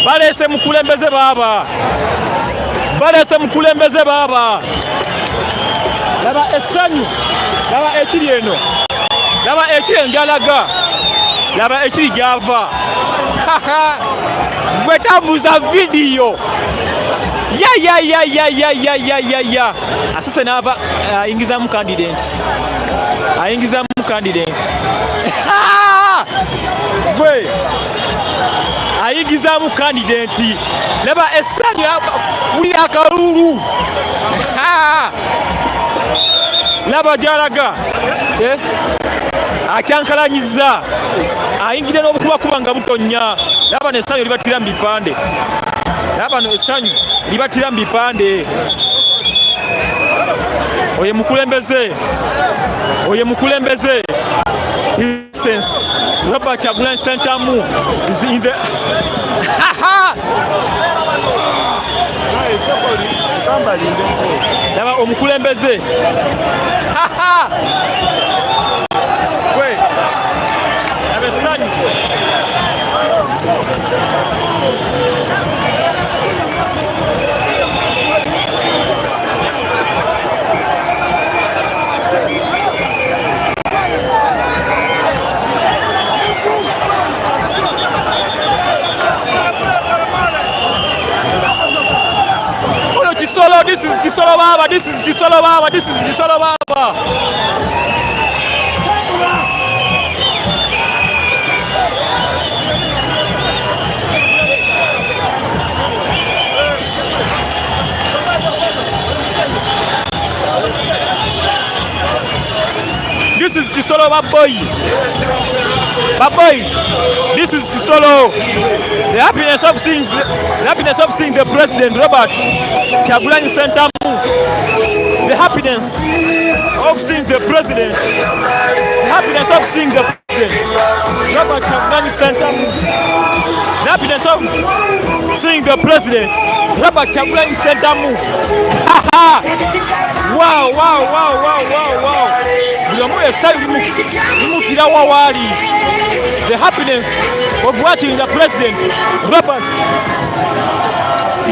baleese mukulembeze baaba, baleese mukulembeze baaba. Laba essanyu, laba ekiri eno, laba ekiri eno gyalaga, laba ekiri gyava. Gwe tambuza vidiyo. Ya. Asose n'ava ayingizamu candidate, ayingizamu candidate. Gwe ayingizamu candidate. Laba essanyu, wulira akalulu. Laba gyalaga. Eh? Akyankalanyiza, ayingira n'obukubakuba nga butonnya. Laba nessanyu libatira mu bipande. Laba no essanyu libatira mu bipande. Oye mukulembeze, oye mukulembeze. His Robert Kyagulanyi Ssentamu is in the laba omukulembeze gwe, laba essanyu. Kisolo, this is Kisolo Baba, this is Kisolo Baba, this is Kisolo Baba. This is Kisolo Baboy. Baboy. This is Kisolo. The happiness of seeing the happiness of seeing the president Robert Kyagulanyi Ssentamu. The happiness of seeing the president. The happiness of seeing the president Robert Kyagulanyi Ssentamu. The happiness of seeing the president Robert Kyagulanyi Ssentamu. Wow, wow, wow, wow, wow, wow. Buli omu essanyu limukira wa waali. The happiness of watching the president Robert.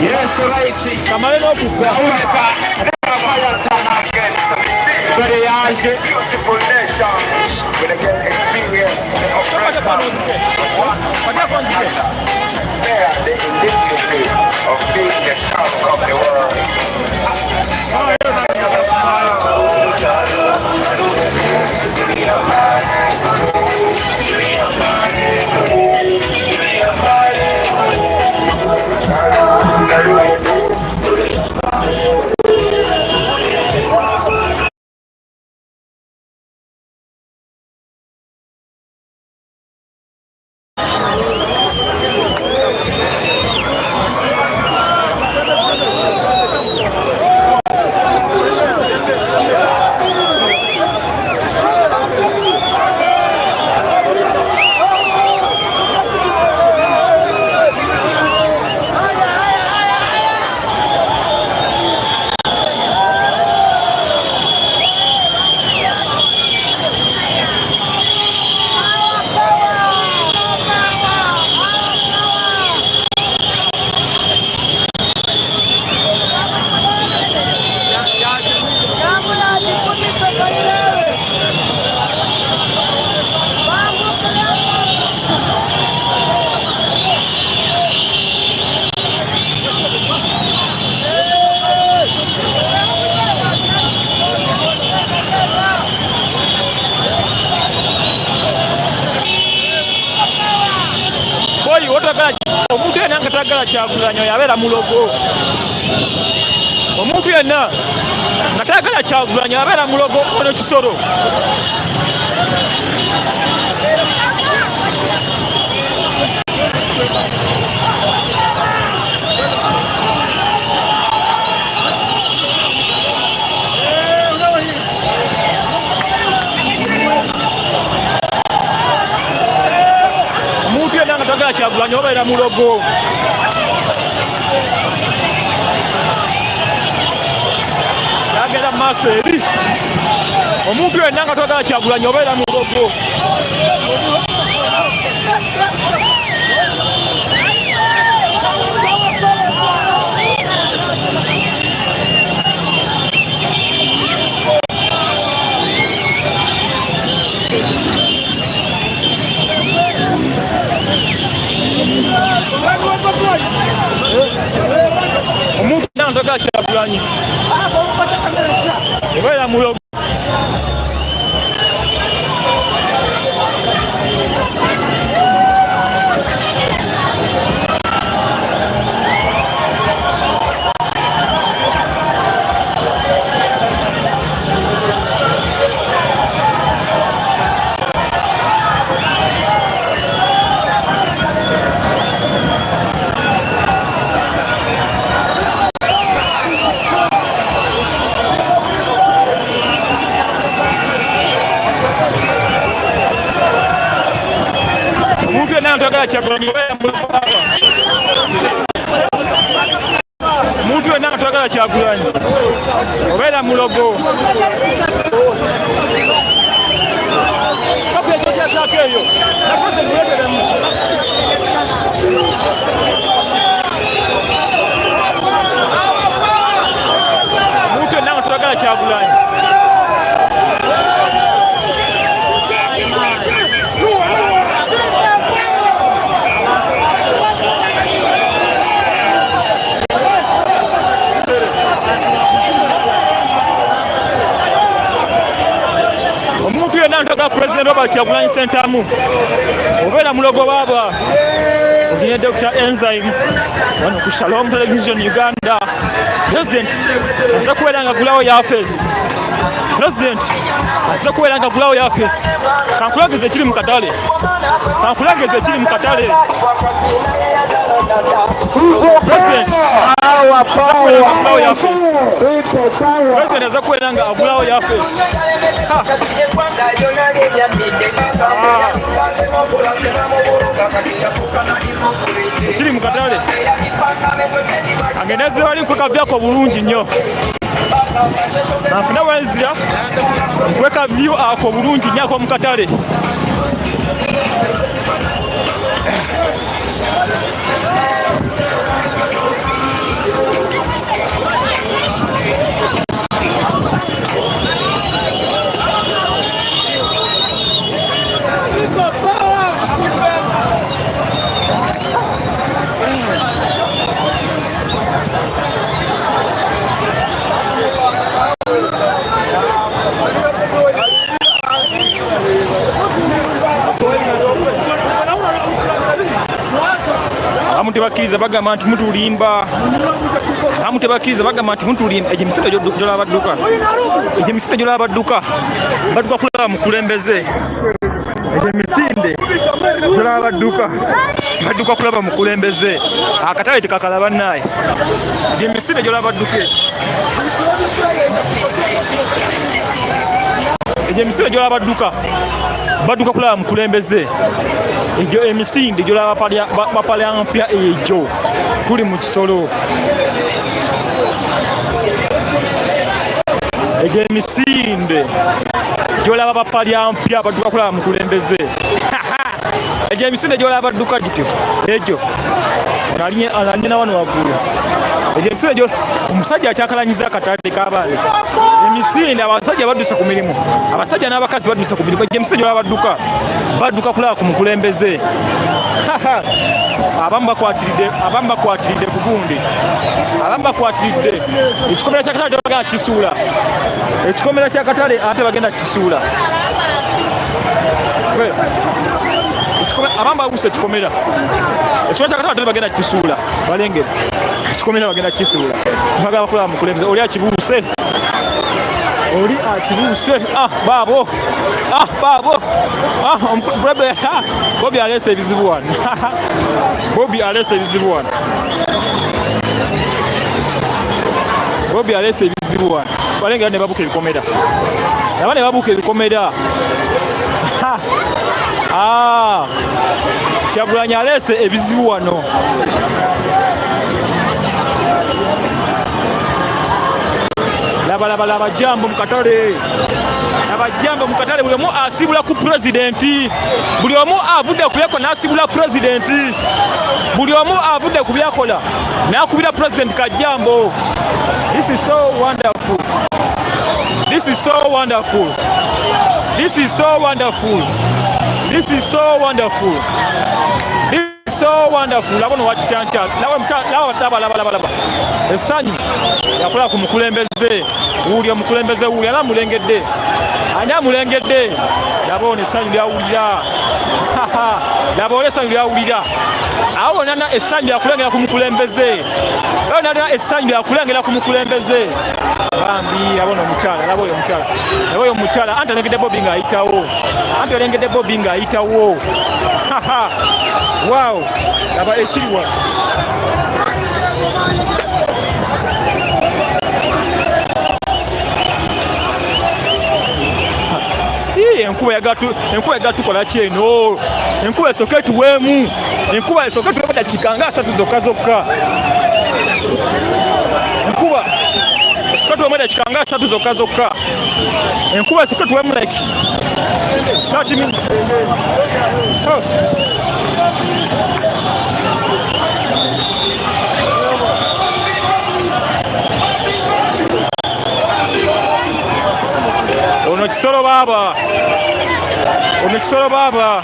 Yes, right. Kamale n'okugwa. Dore yaje. Beautiful nation with again experience the oppression of one another. Bear the indignity of being the skunk of the world. Omuntu yenna nga tagala Kyagulanyi oyo abeera mulogo. Omuntu yenna nga tagala Kyagulanyi abeera mulogo ono Kisolo. Omuntu yenna nga tagala Kyagulanyi obeera mulogo. Yagenda mu maaso eri. Omuntu yenna nga twagala Kyagulanyi obeera mulogo. Omuntu yenna nga twagala Kyagulanyi obeera mulogo. Omuntu yenna nga twagala Kyagulanyi obeera mulogo. Omuntu yenna nga twagala Kyagulanyi obeera mulogo. Eyo. Omuntu yenna nga twagala Kyagulanyi. Robert Kyagulanyi Ssentamu obeera mulogo baaba ogine Dr. Enzyme wano ku Shalom Television Uganda. President aze kubeera nga gulawo yafeesi. President aze kubeera nga gulawo yafeesi. Kankulageze ekiri mu katale, kankulageze ekiri mu katale. President agulawo yafeesi. President aze kubeera nga agulawo yafeesi. Ekiri mu katale agenda zewali nkwekavyako bulungi nnyo nafuna wenzira nkwekavyu ako bulungi nnyo akomu katale. Abamu tebakkiriza bagamba nti mutulimba, abamu tebakkiriza bagamba nti mutulimba. Egyo emisinde gyolaba badduka, egyo emisinde gyolaba badduka, badduka kulaba mukulembeze. Egyo emisinde gyolaba badduka, badduka kulaba mukulembeze. Akatale tekakalaba nnaye. Egyo emisinde gyolaba badduka, egyo emisinde gyolaba badduka, badduka kulaba mukulembeze. Egyo emisinde gyolaba bapalya mpya egyo tuli mu kisolo. Egyo emisinde gyolaba bapalya mpya badduka kulaba mukulembeze. Egyo emisinde gyolaba badduka gityo egyo alanye na wano waggulu. Egyo emisinde gyo omusajja akyakalanyiza akatale k'abaana. Emisinde abasajja badduse ku mirimu, abasajja n'abakazi badduse ku mirimu. Egyo emisinde gyolaba badduka, badduka kulaba ku mukulembeze. Abamu bakwatiridde, abamu bakwatiridde ku gundi, abamu bakwatiridde ekikomera ky'akatale, tebagenda kukisuula. Ekikomera ky'akatale ate bagenda kukisuula. Abamu babuuse ekikomera, ekikomera ky'akatale ate bagenda kukisuula. Balengera ekikomera bagenda kukisuula, bagala kulaba mukulembeze. Oli akibuuse, oli akibuuse. Ah, baabo, ah, baabo, ah, ah, Bobi aleese ebizibu wano. Bobi aleese ebizibu wano. Bobi aleese ebizibu wano. Balengera ne babuuka ebikomera, naba ne babuuka ebikomera. Ah, Kyagulanyi aleese ebizibu wano. Laba, laba, laba jambo mu katale, laba jambo mu katale. Buli omu asibula ku pulezidenti, buli omu avudde ku byakola n'asibula pulezidenti, buli omu avudde ku byakola n'akubira pulezidenti kajambo. This is so wonderful, this is so wonderful, this is so wonderful, this is so wonderful, this is so wonderful. Laba ono wakikyanca, laba, laba, laba, laba, laba essanyu yakola ku mukulembeze. Wuuli omukulembeze, wuuli ani amulengedde, ani amulengedde? Laba ono essanyu lyawulira, laba oli essanyu lyawulira. Awo wonna essanyu lyakulengera ku mukulembeze, awo wonna essanyu lyakulengera ku mukulembeze. Bambi, laba ono omukyala, laba oyo omukyala, laba oyo omukyala. Anti alengedde Bobi ng'ayitawo, anti alengedde Bobi ng'ayitawo. Wow, laba ekiri wano. Enkuba enkuba yagatukola ki eno? Enkuba esooka etuweemu, enkuba esooka etuweemu dakiika nga 30 zokka zokka. Enkuba esooka tuweemu dakiika nga 30 zokka zokka. Enkuba esooka tuweemu like 30 minutes. Oh. Ono kisolo baaba, ono kisolo baaba.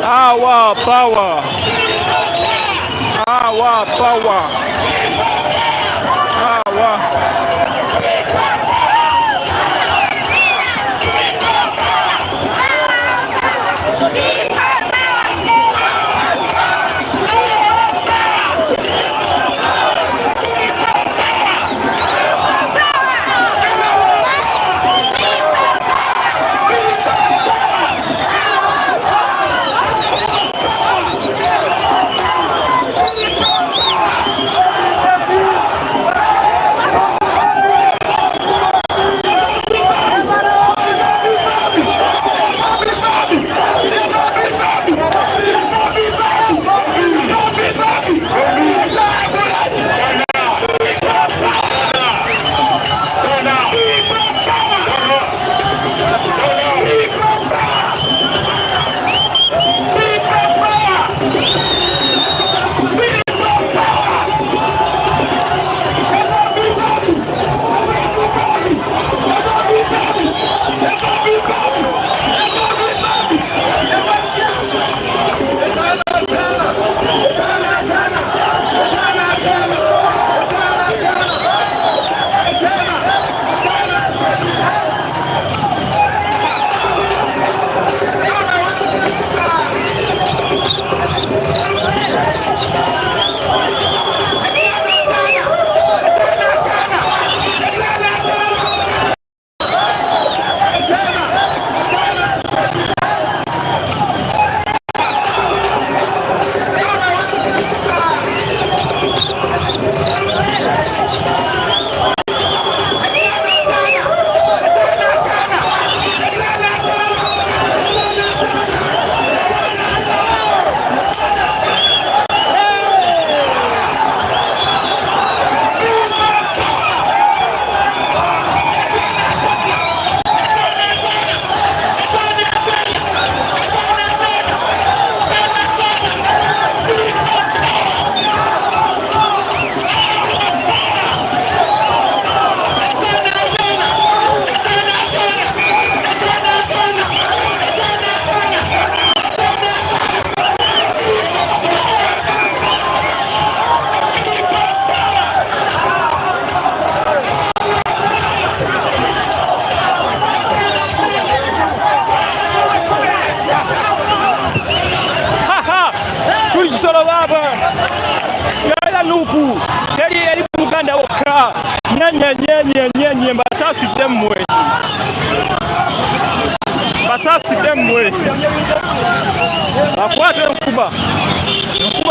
Our power, our power, our.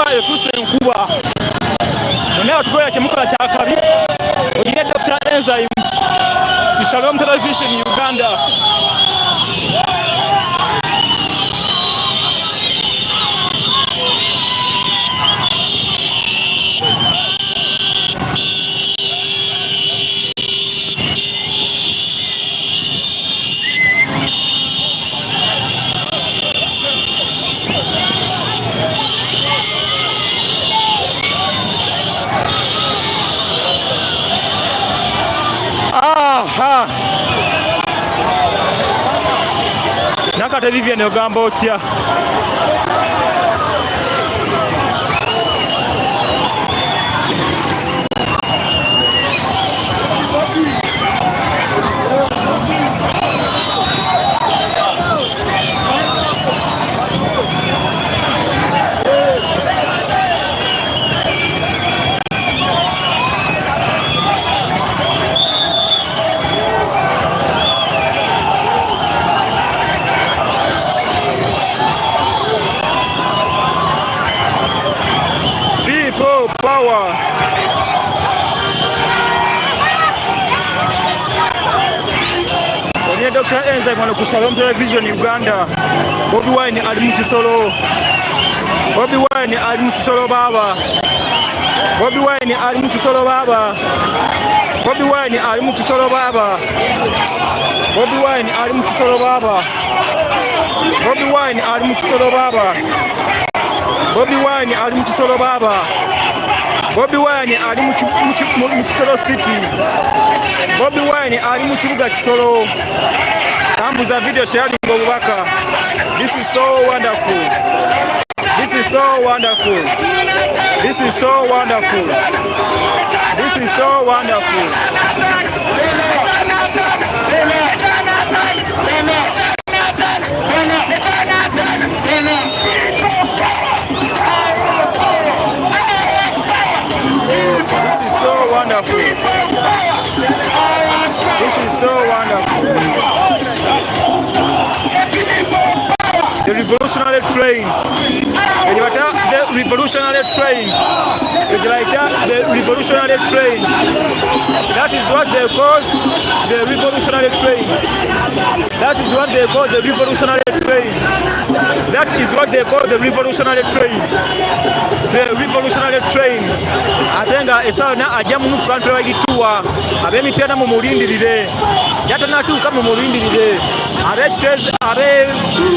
Enkuba efuuse enkuba. Mwena abatukolera kyemukola kyakabi. Oyine Dr. Enzyme ku Shalom Television Uganda. Aha. Nakate Vivian ogamba otya? People power. Onye Dr. Enzyme wano ku Shalom Television Uganda. Bobi Wine ali mu kisolo. Bobi Wine ali mu kisolo baaba. Bobi Wine ali mu kisolo baaba. Bobi Wine ali mu kisolo baaba. Bobi Wine ali mu kisolo baaba. Bobi Wine ali mu kisolo baaba. Bobi Wine ali mu kisolo baaba. Bobi Wine ali mu Kisoro City. Bobi Wine ali mu kibuga Kisoro. Tambuza video sharing obubaka. This is so wonderful. This is so wonderful. This is so wonderful. This is so wonderful. This is so wonderful. This is so wonderful. The revolutionary train. The revolutionary train. The revolutionary train. That is what they call the revolutionary train. That is what they call the revolutionary train. That is what they call the revolutionary train. The revolutionary train. Ate nga essaawa yonna ajja mu country wide tour. Ab'emityana mumulindirire. Yatanatuuka mumulindirire. Ab'ekitezi abe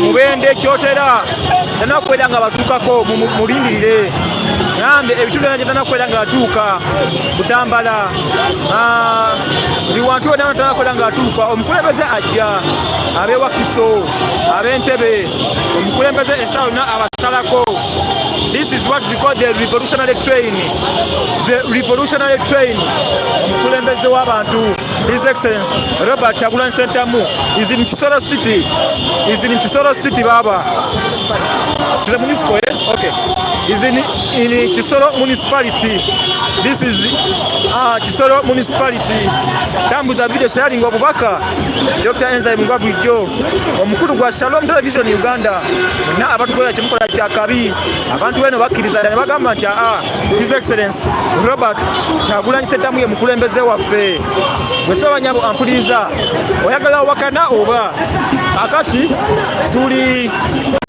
Mubende Kyotera tanakwera nga batuukako mumulindirire. Ngambe ebitundu byonna gyetanakwera nga atuuka Butambala buli wantu wonna tanakwera nga atuuka omukulembeze ajja ab'e Wakiso ab'Entebbe omukulembeze essaawa yonna abasalako. This is what we call the revolutionary train. The revolutionary train. Omukulembeze w'abantu His Excellency Robert Kyagulanyi Ssentamu is in Kisoro City. Is in Kisoro City baba. It's a municipal, eh? Okay. Is in Kisoro municipality. This is Kisoro municipality. Tambuza video sharing obubaka. Dr. Enzyme nga bulijjo omukulu gwa Shalom Television Uganda na abatukolera kyemukola kya kabi. Abantu beno bakkiriza ne bagamba nti His Excellency Robert Kyagulanyi Ssentamu ye mukulembeze waffe. Gwe Ssabanyabo ampuliriza, oyagala owakana oba? Akati tuli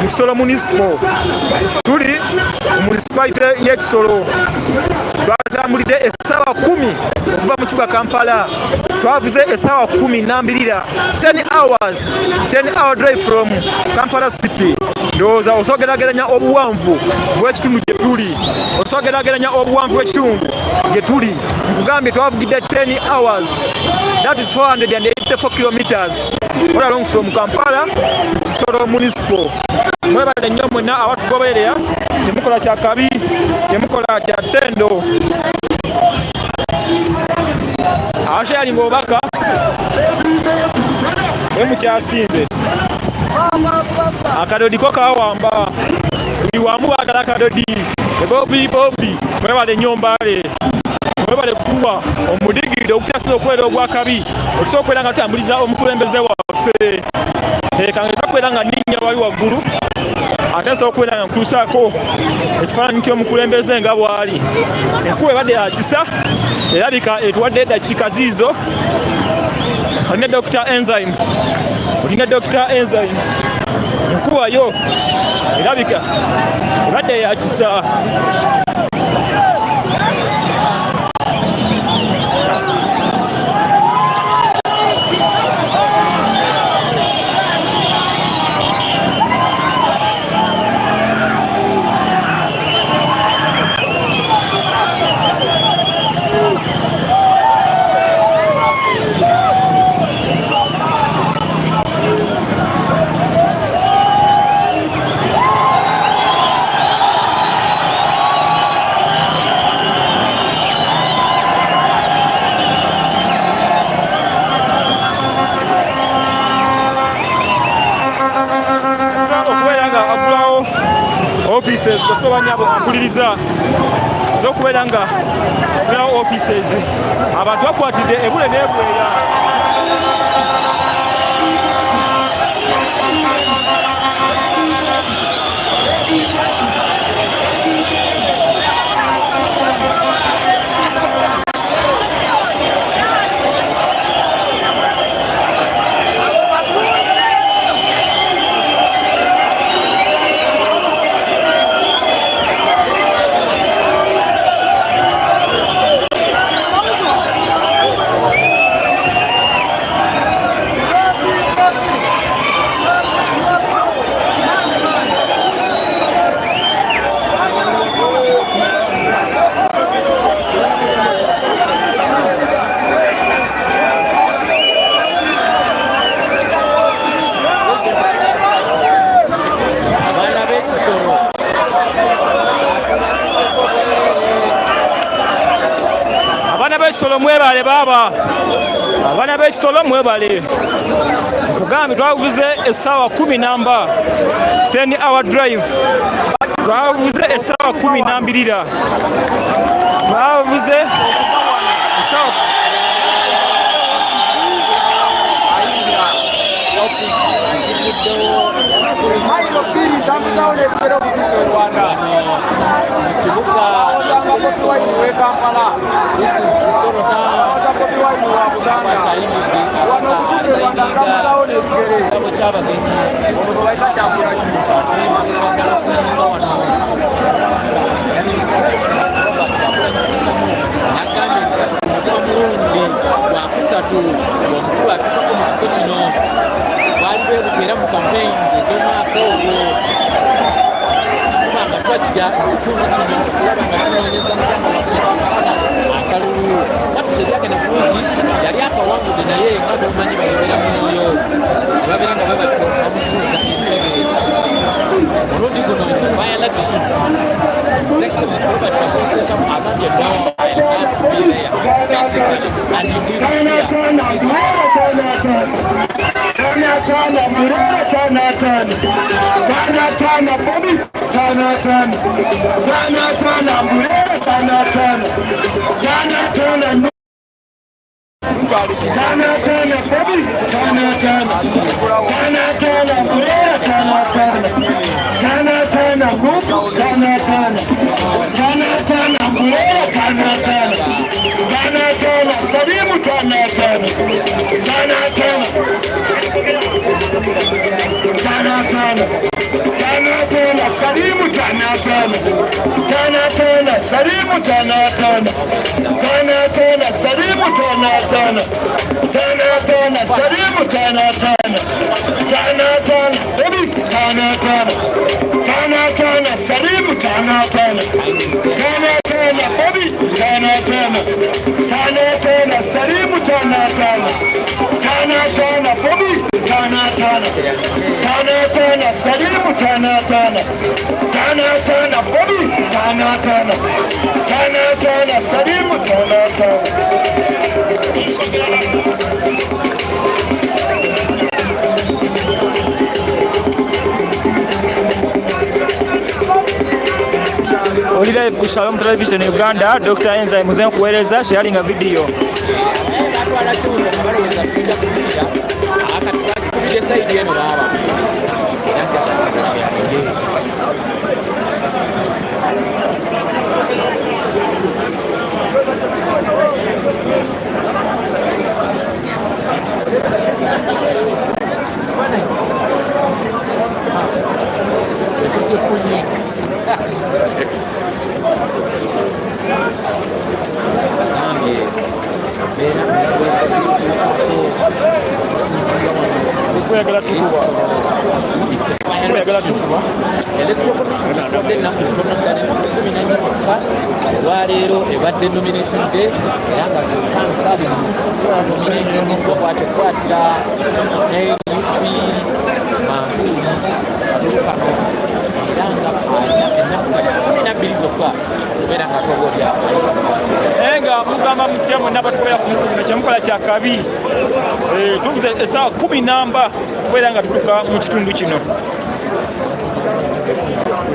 mu Kisoro municipal, tuli mu municipality y'e Kisoro. Twatambulidde essaawa 10 okuva mu kibuga Kampala. Twavuze essaawa 10 nambirira, 10 hours, 10 hour drive from Kampala City. Ndowooza osogeraageranya obuwanvu bw'ekitundu gye tuli, osogeraageranya obuwanvu bw'ekitundu gye tuli. Nkugambye twavugidde 10 hours, that is 484 kilometers all along from Kampala Kisoro municipal. Mwebale nnyo mwenna abatugoberera, temukola kya kabi, temukola kya ttendo. Abasharinga obubaka bwe mukyasinze. Akadodi ko kawamba buli wamu baagala akadodi. Bobi Bobi mwebale nnyo Mbale, mwebale kutuwa omudigidde ogukyasinze okubeera ogwakabi, okusobola okubeera nga tutambuliza omukulembeze waffe. Kangeza kubeera nga nninnya wali waggulu ate Nsobola okubeera nga nkutuusaako ekifaananyi ky'omukulembeze nga bw'ali. Enkuba ebadde ya kisa, erabika etuwadde eddakiika ziizo. Olina Dr. Enzyme, olina Dr. Enzyme. Enkuba yo erabika ebadde ya kisa. Okubeera nga agulawo offices basoba nyabo akuliriza zokubeera nga agulawo offices abantu bakwatidde ebule n'ebweya. Abaana b'ekisolo mwebale baaba, abaana b'ekisolo mwebale. Nkugambye twavuze essaawa kumi namba 10 hour drive, twavuze essaawa kumi nambirira, twavuze essaawa. Mayiro bbiri zambuzawo n'ebigere okutuusa e Rwanda. Awoza nga Bobi Wine w'e Kampala. Awoza Bobi Wine wa Buganda. Wano okutuuka e Rwanda ntambuzawo n'ebigere. Ono gwe bayita Kyagulanyi. Omulundi gwakusatu omukulu atuukako mu kifo kino baali bebuti era mu campaigns ez'omwaka ogwo kuba nga twajja mu kitundu kino okulaba nga tunoonyeza muganda waffe akalulu watu tebyagenda bulungi yali akawangudde naye nga bwomanyi babeera mwoyo ne babeera nga babatyo bamusuuza entebe. Omulundi guno by election Robert Kasongo agambye ddawa. Tana tana mburera tana tana tana tana mburera tana tana tana tana Bobby tana tana tana tana mburera tana tana tana tana tana tana Bobby tana tana tana tana mburera tana tana tana tana Rupu tana tana tana tana mburera tana tana tana tana Salimu tana tana tana tana tana tana tana tana Salimu tana tana tana tana Salimu tana tana tana tana Salimu tana tana tana tana Salimu tana tana tana tana Baby tana tana tana tana Salimu tana tana tana tana Bobby tana tana tana tana Salimu tana tana tana tana Bobby tana tana tana tana Salimu tana tana tana tana Bobby tana tana tana tana Salimu tana tana. Oli live ku Shalom Television Uganda, Dr. Enzyme muze nkuweereza sharinga video. Batwala kiwuza nga balowooza tujja kubikira akati bakikubidde sayidi eno baaba era nja kusiga. Tetukifunye. Gambye embeera Oyagala tukuba. Oyagala tukuba. Electoral Commission etwadde ennaku ntono ddala, ennaku 14 zokka. Olwaleero ebadde nomination day era nga Sultan Salim nominating bakwate kukwatira NUP manvuuli kalulu kano, era nga alina ennaku 12 zokka okubeera nga atogoolya. Naye nga mugamba mutya mwenna abatubeera ku mutu guno? Kyemukola kyakabi. Tuvuze essaawa 10 namba kubeera nga tutuuka mu kitundu kino.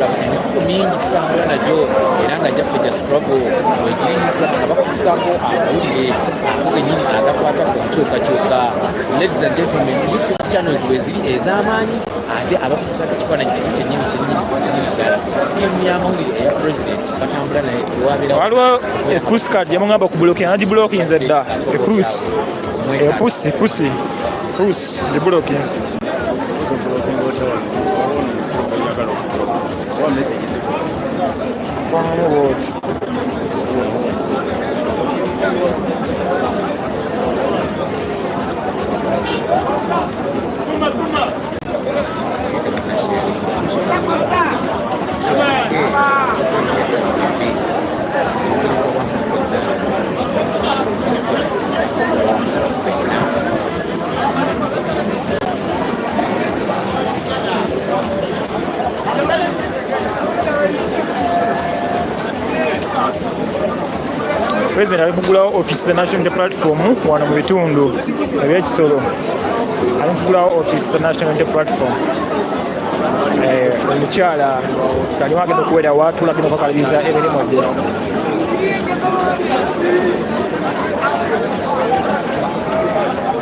Emikutu mingi tutambula nagyo era nga gyaffe gya struggle wegiri nga bakutusaako amawulire ago gennyini agakwata ku nkyukakyuka. Ladies and gentlemen, YouTube channels weziri ez'amaanyi ate abakutusaako ekifaananyi ekyo kyennyini kyennyini kyennyini ddala. Ttiimu y'amawulire eya president batambula naye ewabeera. Waliwo epusi card yamugamba okubulokinga, nagibulokinze dda. Epusi, epusi, pusi, pusi, gibulokinze. Kwamu bwoti. President ali kugulawo office za National Unity Platform wano mu bitundu ebyekisolo. Ali kugulawo office za National Unity Platform. Omukyala Salimu agenda okubeera waatula, agenda okwakaliriza emirimu gye.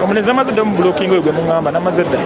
Omunezi amaze dda omubulokinga oyo gwe muŋŋamba, namaze dda.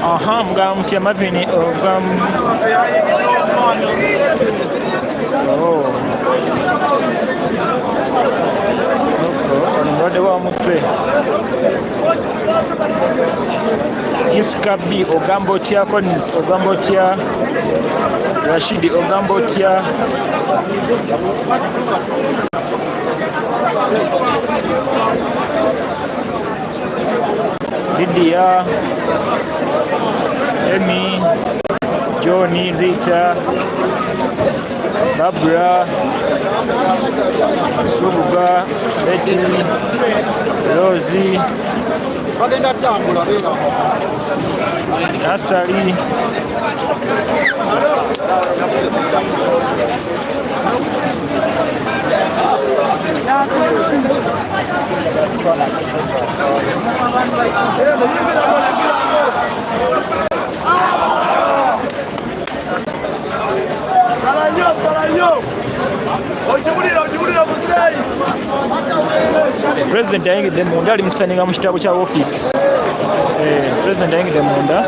Aha, mugamba mutya Marvin? Ogamba Oh. Ono mulwadde wa mutwe. Kiska B, ogamba otya? Collins, ogamba otya? Rashidi, ogamba otya? Lydia, Emi, Johnny, Rita, Barbara, Subuga, Betty, Rosie, Bagenda tambula beera. Nasali. Salanyo, salanyo. Okiwulira, okiwulira muzeeyi. President ayingidde munda, ali mukusaninga mu kitabo kya office. President ayingidde munda,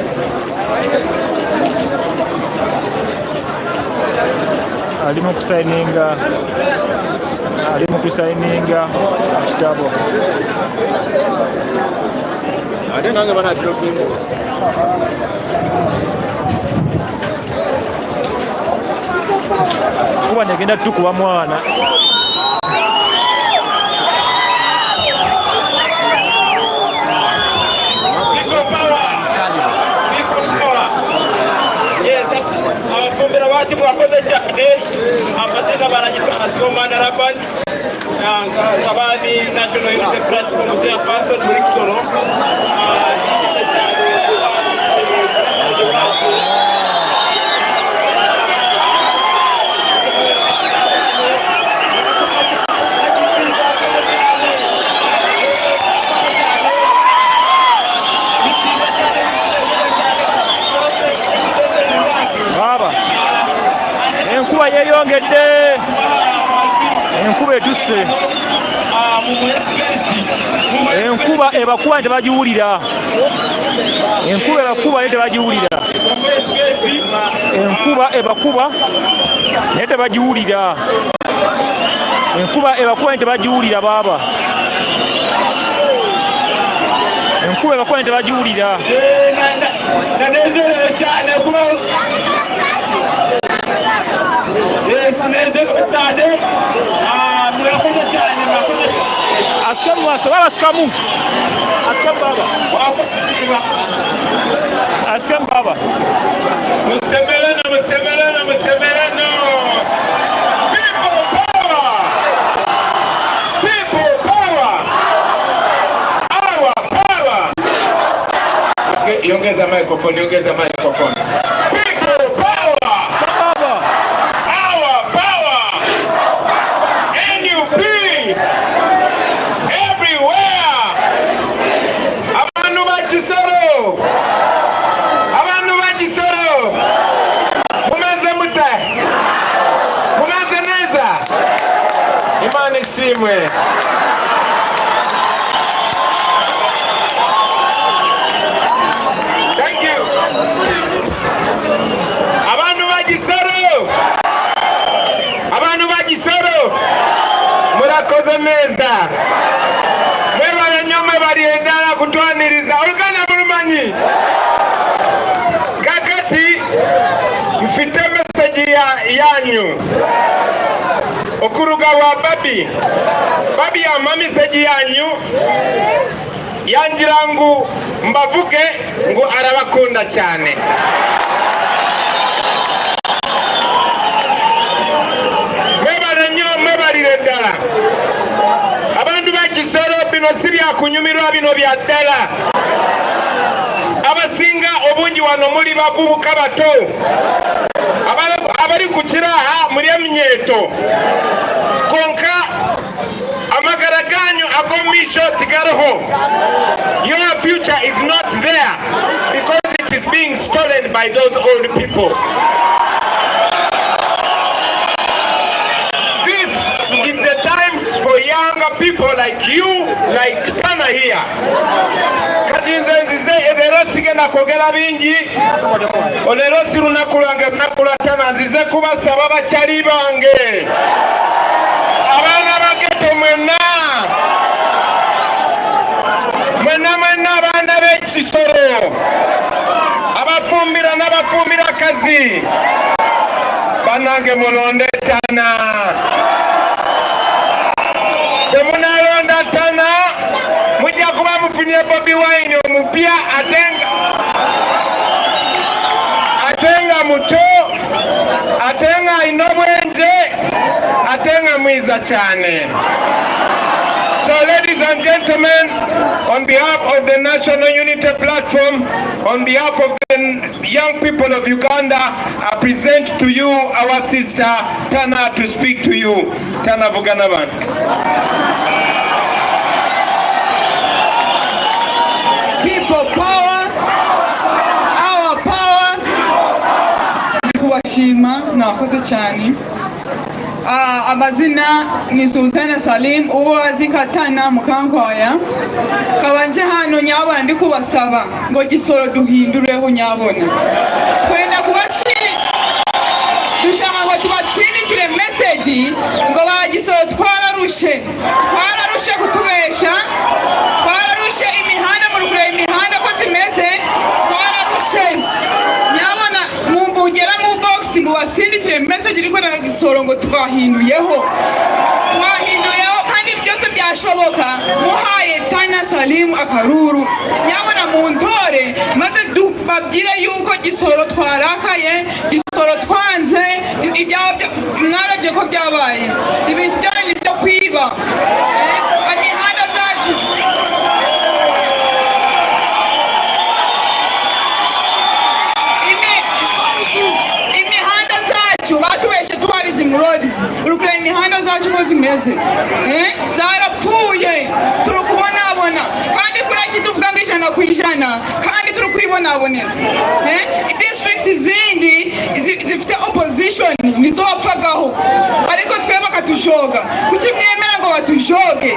ali mu kusayininga, ali mu kusayininga mu kitabo. Ate nange banatera okuyingira. Kuba negenda tukuba mwana. Abafumbira bacu mwakoze cyane. Amazina baranyita Asomana Laban, nkaba ni National Unity Platform chairperson muri Kisoro. Nishimye cyane kuba umuturage wacu. Baba, enkuba yeeyongedde, enkuba etuse, enkuba ebakuba tebagiwulira, enkuba ebakuba naye tebagiwulira, enkuba ebakuba naye tebagiwulira, enkuba ebakuba naye tebagiwulira baaba, enkuba ebakuba naye tebagiwulira. Ndanezerewe cyane kuba, yes, nezerewe cyane. Murakoze cyane, murakoze. Asikamu wasa baba, asikamu, asikamu baba, asikamu baba. Musemelano, musemelano, musemelano. People power! People power! Our power! Okay, Ongeza microphone, ongeza microphone. People power! Baba. Our power! NUP! Everywhere! Abantu ba Kisoro! Abantu ba Kisoro! Mumeze mute? Mumeze neza? Imana ishimwe. Thank you. Abantu ba Gisoro! Abantu ba Gisoro! Murakoze neza. Mwebale nnyo, mwebali eddala kutwaniriza. Oluganda mulumanyi. Kakati mfite message ya yanyu okuruga wa Babi. Babi yampa message yanyu, yangira ngu mbavuge ngo arabakunda cyane. Mwebale nnyo, mwebalire ddala. Abantu ba Kisoro, bino si byakunyumirwa, bino bya ddala. Abasinga obungi wano muli bavubuka bato. Abali ku kiraha muri eminyeto, konka amagara ganyu ag'omumaisho tigariho. Your future is not there because it is being stolen by those old people. This is the time for younger people like you, like Tana here. Kati nze nzize leero, sigenda kwogera bingi. Leero si lunaku lwange, lunaku lwa Tana. Nzize kubasaba, bakyali bange, abaana ba ghetto mwenna mwenna mwenna, abaana b'ekisoro, abafumbira n'abafumbirakazi, bannange, mulonde Tana. Bwe munalonda Tana, mujja kuba mufunye Bobi Wine omupya, ate nga muto, ate nga alina obwenje, ate nga mwiza cyane. So ladies and gentlemen, on behalf of the National Unity Platform, on behalf of the young people of Uganda, I present to you our sister Tana to speak to you. Tana Vuganaban. People power, our power. Kubashima, mwakoze cyane. Amazina ni Sultana Salim, uwo bazi nka Tana Mukankwaya. Kabanje hano nyabona ndi kubasaba ngo Gisoro duhindureho nyabona. Twenda kubashira, dushaka ngo tubatsindikire message ngo ba Gisoro twararushe, twararushe kutubesha, twararushe imihanda, muri kureba imihanda ko zimeze, twararushe nyabona. Mugera mu box mubasindikire. Mfite message iri kwereka Gisoro ngo twahinduyeho, twahinduyeho, kandi byose byashoboka muhaye Tana Salimu akaruru. Nyabona muntore maze babwire yuko Gisoro twarakaye, Gisoro twanze ibyabo. Mwarabye ko byabaye ibintu byanyu byo kwiba imihanda zacu. Imihanda zacu batubeshe tourism roads, uri kureba imihanda zacu uko zimeze, zarapfuye, turi kubonabona. Kandi kuri iki tuvuga ngo 100%, kandi turi kwibonabonera. District zindi zifite opposition nizo bapfagaho, ariko twe bakatujoga. Kuki mwemera ngo batujoge?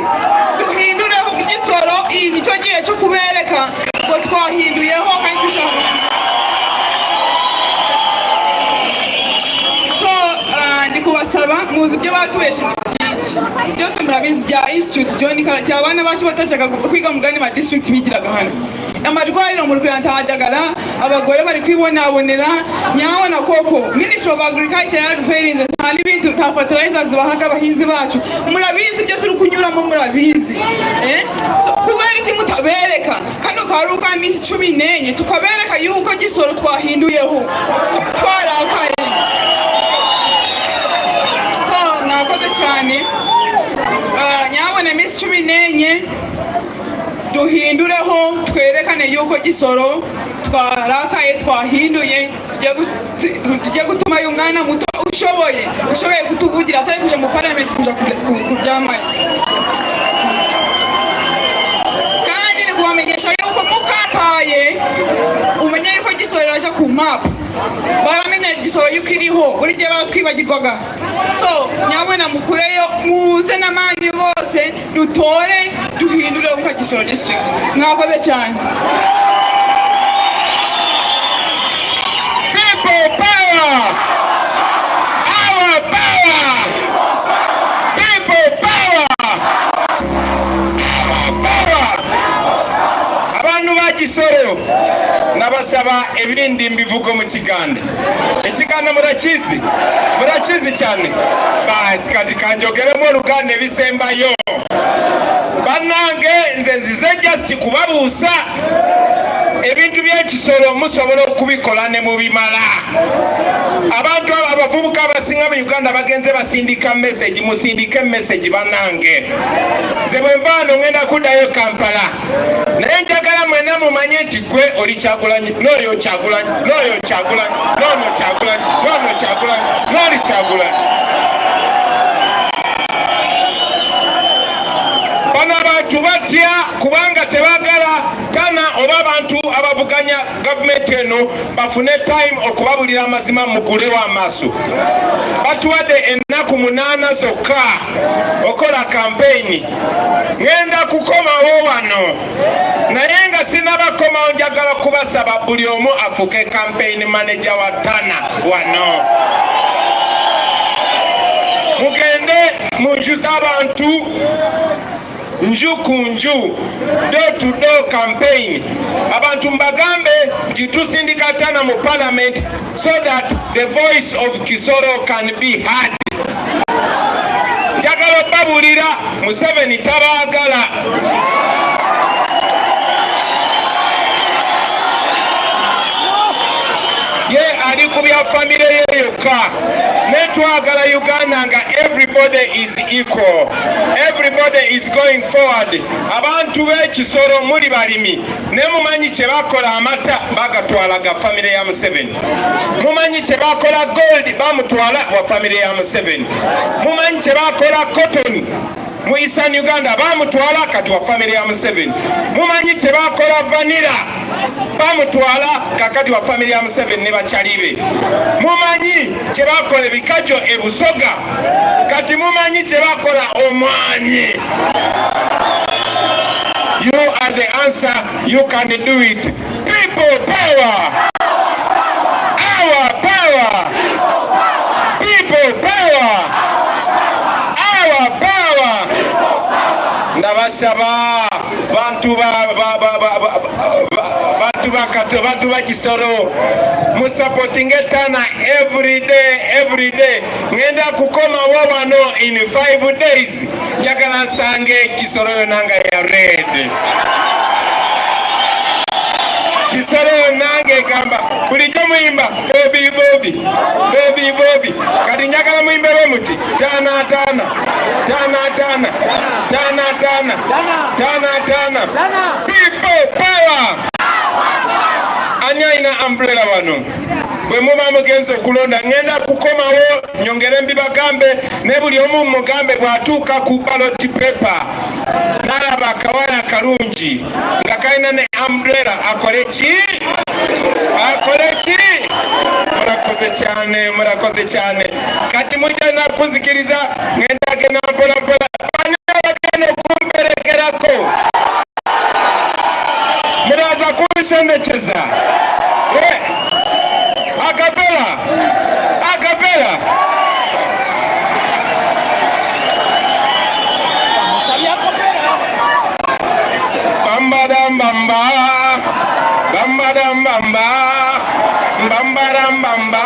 Duhindureho Gisoro. Iyi nicyo gihe cyo kubereka ngo twahinduyeho kandi dushaka. So ndi kubasaba, muzi ibyo batubeshe ni byinshi, byose murabizi, bya institute John Karake, abana bacu batashaka kwiga mu gandi ma district bigiraga hano, amarwariro mu Rwanda ntahajagara, abagore bari kwibonabonera. Nyabona koko Ministry of Agriculture yaduferinze, nta n'ibintu, nta fertilizers bahaga abahinzi bacu. Murabizi ibyo turi kunyuramo, murabizi. So, kubera iki mutabereka kano kari uka minsi 14, tukabereka yuko Gisoro twahinduyeho, twarakaye? So mwakoze cyane. Nyabona iminsi 14 duhindureho, twerekane yuko Gisoro twarakaye, twahinduye, tujye gutuma uyu mwana muto ushoboye kutuvugira, atari kuja mu parliament kuja kuryamayo. Kandi ni kubamenyesha yuko mukampaye umenye yuko Gisoro iraja ku map, baramenya Gisoro yuko iriho, buri gihe baratwibagirwaga. So nyabona mukureyo, muze n'amani bose dutore, duhindure muka Gisoro district. Mwakoze cyane. People power! Our power! People power! Our power! Abantu ba Gisoro, nabasaba ebindi mbivugo mu Kiganda. Ekiganda murakizi? Murakizi cyane? Basi kati kanjogeremu Oluganda ebisembayo. Bannange, nze nzize just kubabuusa ebintu by'ekisolo musobola okubikola ne mubimala. Abantu abo abavubuka abasinga mu Uganda bagenze basindika message, musindike message. Bannange, nze bwe nva wano ngenda kuddayo Kampala, naye njagala mwena mumanye nti gwe oli Kyagulanyi, n'oyo Kyagulanyi, n'oyo Kyagulanyi, n'ono Kyagulanyi, n'ono Kyagulanyi, n'oli Kyagulanyi. Bano abantu batya kubanga tebagala Tana oba abantu abavuganya gavumenti eno bafune time okubabulira amazima. Mugulewo amaaso. Batuwadde ennaku 8 zokka okola kampeyini. Ŋŋenda kukomawo wano, naye nga sinabakomawo njagala kubasaba buli omu afuuke campaign manager wa Tana wano. Mugende mu nju z'abantu, nju ku nju, door to door campaign. Abantu mbagambe nti tusindika Tana mu parliament so that the voice of Kisoro can be heard. Njagala obabuulira, Museveni tabaagala. Ye ali ku bya famire ye yokka. Ne twagala Uganda nga everybody is equal, everybody is going forward. Abantu b'Ekisoro muli balimi, ne mumanyi kye bakola amata, bagatwala ga famire ya Museveni. Mumanyi kye bakola gold, bamutwala wa famire ya Museveni. Mumanyi kye bakola cotton mu Eastern Uganda, bamutwala kati wa famire ya Museveni. Mumanyi kye bakola vanilla, bamutwala kakati wa famire ya Museveni ne bakyali be. Mumanyi kye bakola ebikajjo e Busoga, kati mumanyi kye bakola omwanyi. You are the answer, you can do it. People power! Our power! People power! Our power! Ndabasaba. Bantu ba ba ba ba ba bantu ba Kato, bantu ba Kisoro, musupportinge Tana every day, every day. Ngenda kukomawo wano in 5 days, njagala nsange Kisoro yonna nga ya red. Kisoro yonna ng'egamba bulijjo muyimba Bobi Bobi Bobi Bobi, kati njagala muyimbe bwe muti Tana Tana Tana Tana Tana Tana Tana Tana People power. Ani alina umbrella wano? Bwe muba mugenze okulonda ngenda kukomawo nyongere mbibagambe, ne buli omu mugambe bw'atuuka ku ballot paper n'alaba akawaya akalungi nga kalina ne umbrella akole ki? Akole ki? Murakoze cyane, murakoze cyane. Kati mujja nakuzikiriza ngenda genda mpola mpola. Bani abagenda okumperekerako? Muraza kunshendekeza. Acapella, acapella. Bamba dam bamba, bamba dam bamba, bamba dam bamba.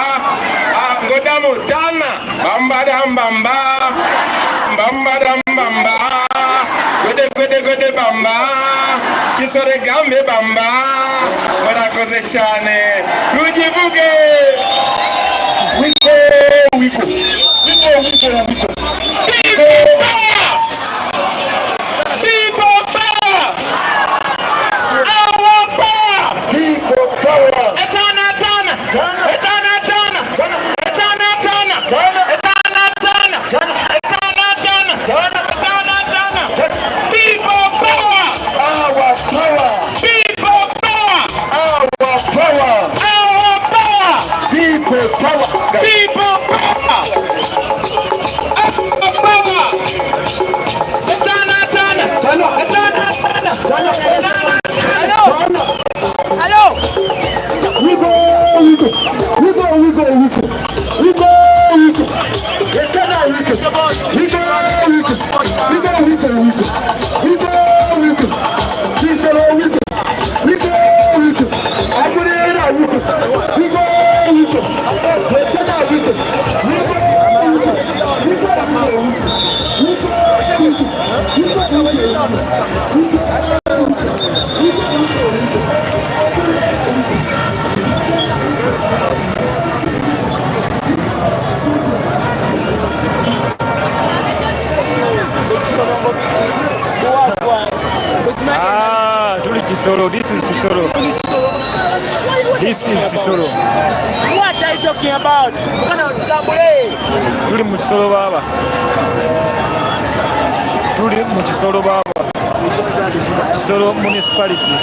Ngodamu tana, bamba dam bamba, bamba dam bamba. Gode gode gode bamba, Kisore gambe bamba. Murakoze cyane, rujivuge. Wiko wiko wiko wiko wiko. People power! People power! Our power! People power! Etana tana! Tana! Etana tana! Tana! Etana tana! Tana! Etana tana! Tana! Etana tana! Tana! Etana tana! Tana! People power! Our power! People power! Our power! Our power! People power! People power! Our power! Etana tana! Tana! Etana tana! Tana! Etana tana! Tana! Hello. We go, we go, we go, we go, we go, we go, we go. Etana we go, we go, we go, we go, we go, we go, we go, we go. Kisoro we go, we go, we go. Agurera we go, we go, we go. Etana we go, we go, we go, we go, we go, we go, we go, we go. Ah, tuli Kisoro. This is Kisoro. This is Kisoro. What are you talking about? Mwana tutambule. Tuli mu Kisoro baba. Tuli mu Kisoro baba. Kisoro municipality.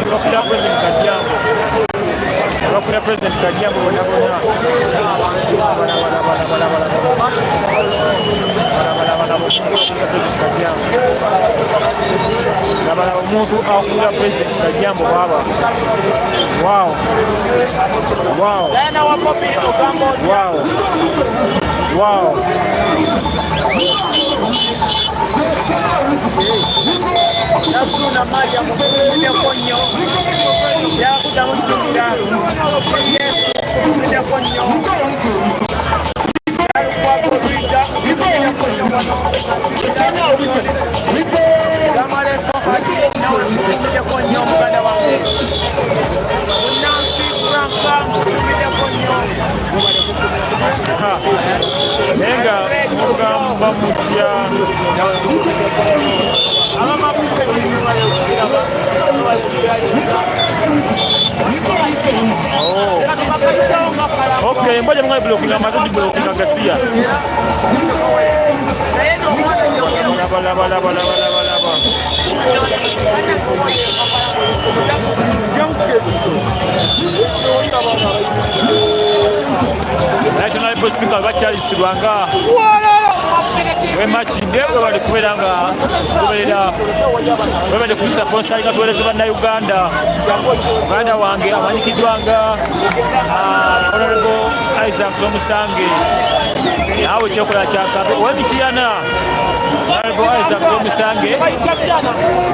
Bakira President Kajambo. Bakira President Kajambo bonna bonna. Laba omuntu akulira President Kajambo baba. Wow. Wow. Diana wa Bobi Ogambo. Wow. Wow. Nasuna Maria mutumiddeko nnyo. Yakuja mutumira. Yesu mutumiddeko nnyo. Yalukwago Rita mutumiddeko nnyo wano. Yamalefo Haji nawe mutumiddeko nnyo muganda wange. Munnansi Franka mutumiddeko nnyo. Naye nga mugamba mutya Okay, mboja mngai block na mazoji block na gasia. Laba laba laba laba laba laba. National People's Speaker ba Charles Lwanga. We Makindye we bali kubeera nga kubeera we bali kusaponsalinga tuweereza bannayuganda. Muganda wange amanyikiddwa nga Honorable Isaac Tomusange. Naawe kyokola kyakabe ow'Emityana Honorable Isaac Omusange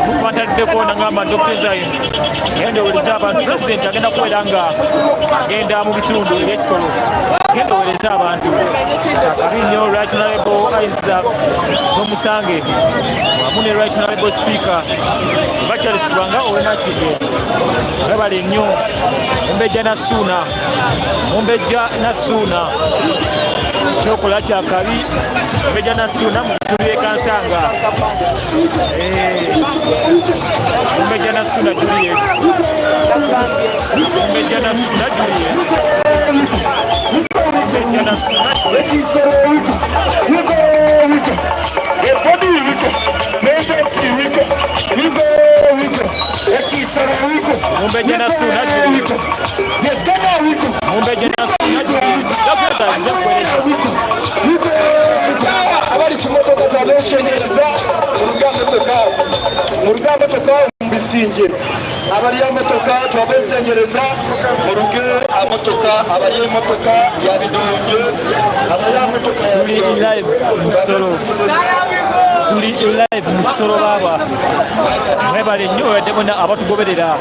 mukubataddeko nangamba Dr. Zain genda owereze abantu. President agenda kubeera nga agenda mu bitundu ebyekisolo, genda owereze abantu. Akabi nnyo Right Honorable Isaac Omusange wamu ne Right Honorable Speaker Charles Lwanga ow'e Mwebale nnyo. Mumbejja Nassuuna, Mumbejja Nassuuna, kyokola kyakabi. Mumbejja Nassuuna mu bitundu by'e Kansanga. Mumbejja Nassuuna Juliet, Mumbejja Nassuuna Juliet, Mumbejja Nassuuna. Mumbejja Nassuuna Juliet, Mumbejja Nassuuna Juliet. Abali ku motoka twabeeshengereza muruga motoka mu bisinge. Abali amotoka twabesengereza muruge amotoka. Abali emotoka ya bidonge, abali amotoka. Tuli live mu Kisoro, tuli live mu Kisoro. Baaba mwebale nnyo babadde bonna abatugoberera.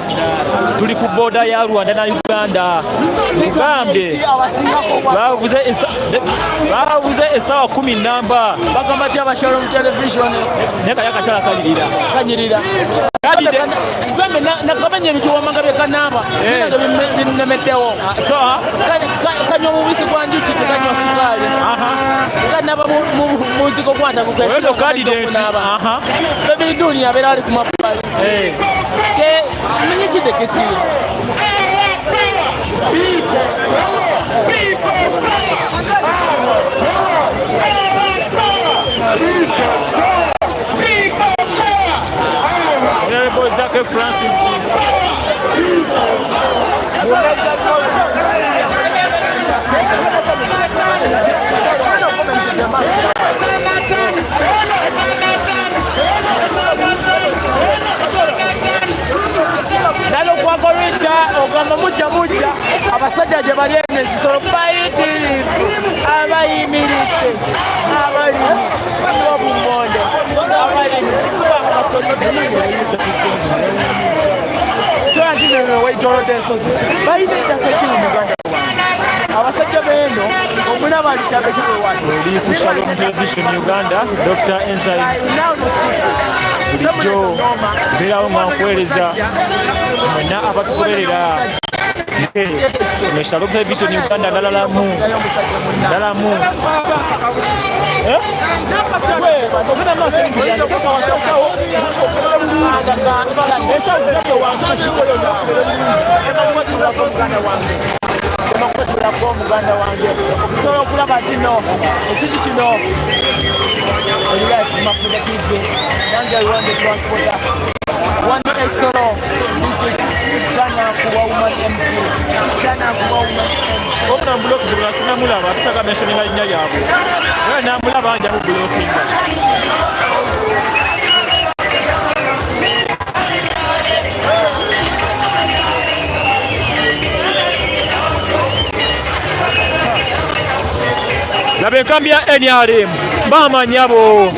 Tuli ku border ya Rwanda na Uganda. Tugambye bavuze essaawa 10 namba. Bagamba ti abashalom Television. Naye kali akakyala kanyirira. Kanyirira. Gambe nakamenya ebikiwamanga bye kanaaba binange binnemeddewo. So kanywa mubisi gwa njuki, tekanywa sukaali. Kanaba muzigo gwatagunaaba bebiduni abeera ali ku mabbali. Ke menye kidde kekiri. Honorable Zake Francis. Nalokwago Rita ogamba mujja mujja abasajja gye bali eno ekisolo bayitirivu abayimiridde abalimi obumonde abalimi wetolodde ensozi balina ettaka ekiri muganda wange abasajja beeno omulaba alikyabekibwewali. Oli ku Shalom Television Uganda, Dr. Ensign. Bulijjo mbeerawo nga nkuweereza mwenna abatugoberera ne Shalom Television Uganda. Ndalalamu ndalamu. Ogenda maaso muganda wange okusobola okulaba kino ekintu kino erimafuza tv nange Rwanda transporter wano esoro district Ghana kuwa woman MP, Ghana kuwa woman MP. Omuna mbulokizi bula sinamulaba tusaga mentioninga linnya lyabwe era namulaba nja mubulokinga. Laba enkambi ya NRM bamanyabo,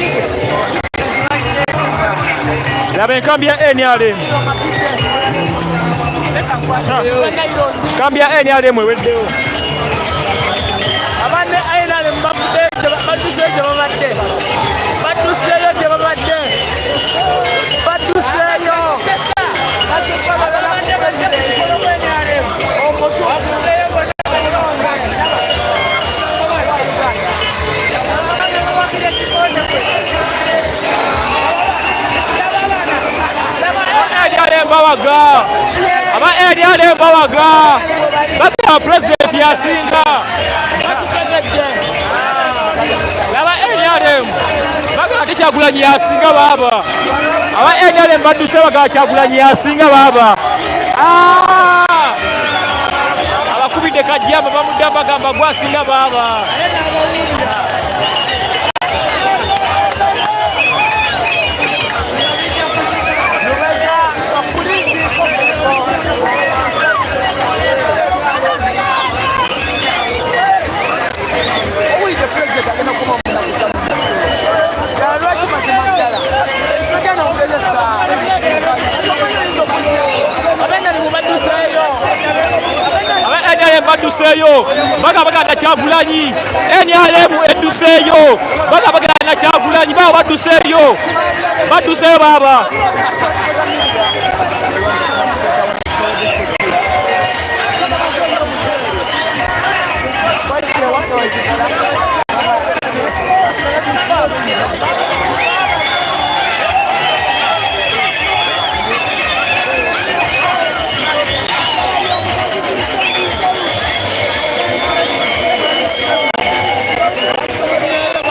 laba enkambi ya NRM, kambi ya NRM eweddewo. Abane NRM badduseyo gye babadde, badduseyo gye babadde, badduseyo. NRM bawaga, aba NRM bawaga bagamba pulezidenti yasinga. Aba NRM bagamba ate Kyagulanyi yasinga baaba. Aba NRM badduse bagamba Kyagulanyi yasinga baaba. Abakubidde kajjamba bamudda bagamba gwasinga baaba. Owulidde pulezidenti agenda kuba. edduseeyo, baga baganda Kyagulanyi. NRM edduseeyo, baga baganda Kyagulanyi. Baaba badduseeyo, badduseeyo baaba.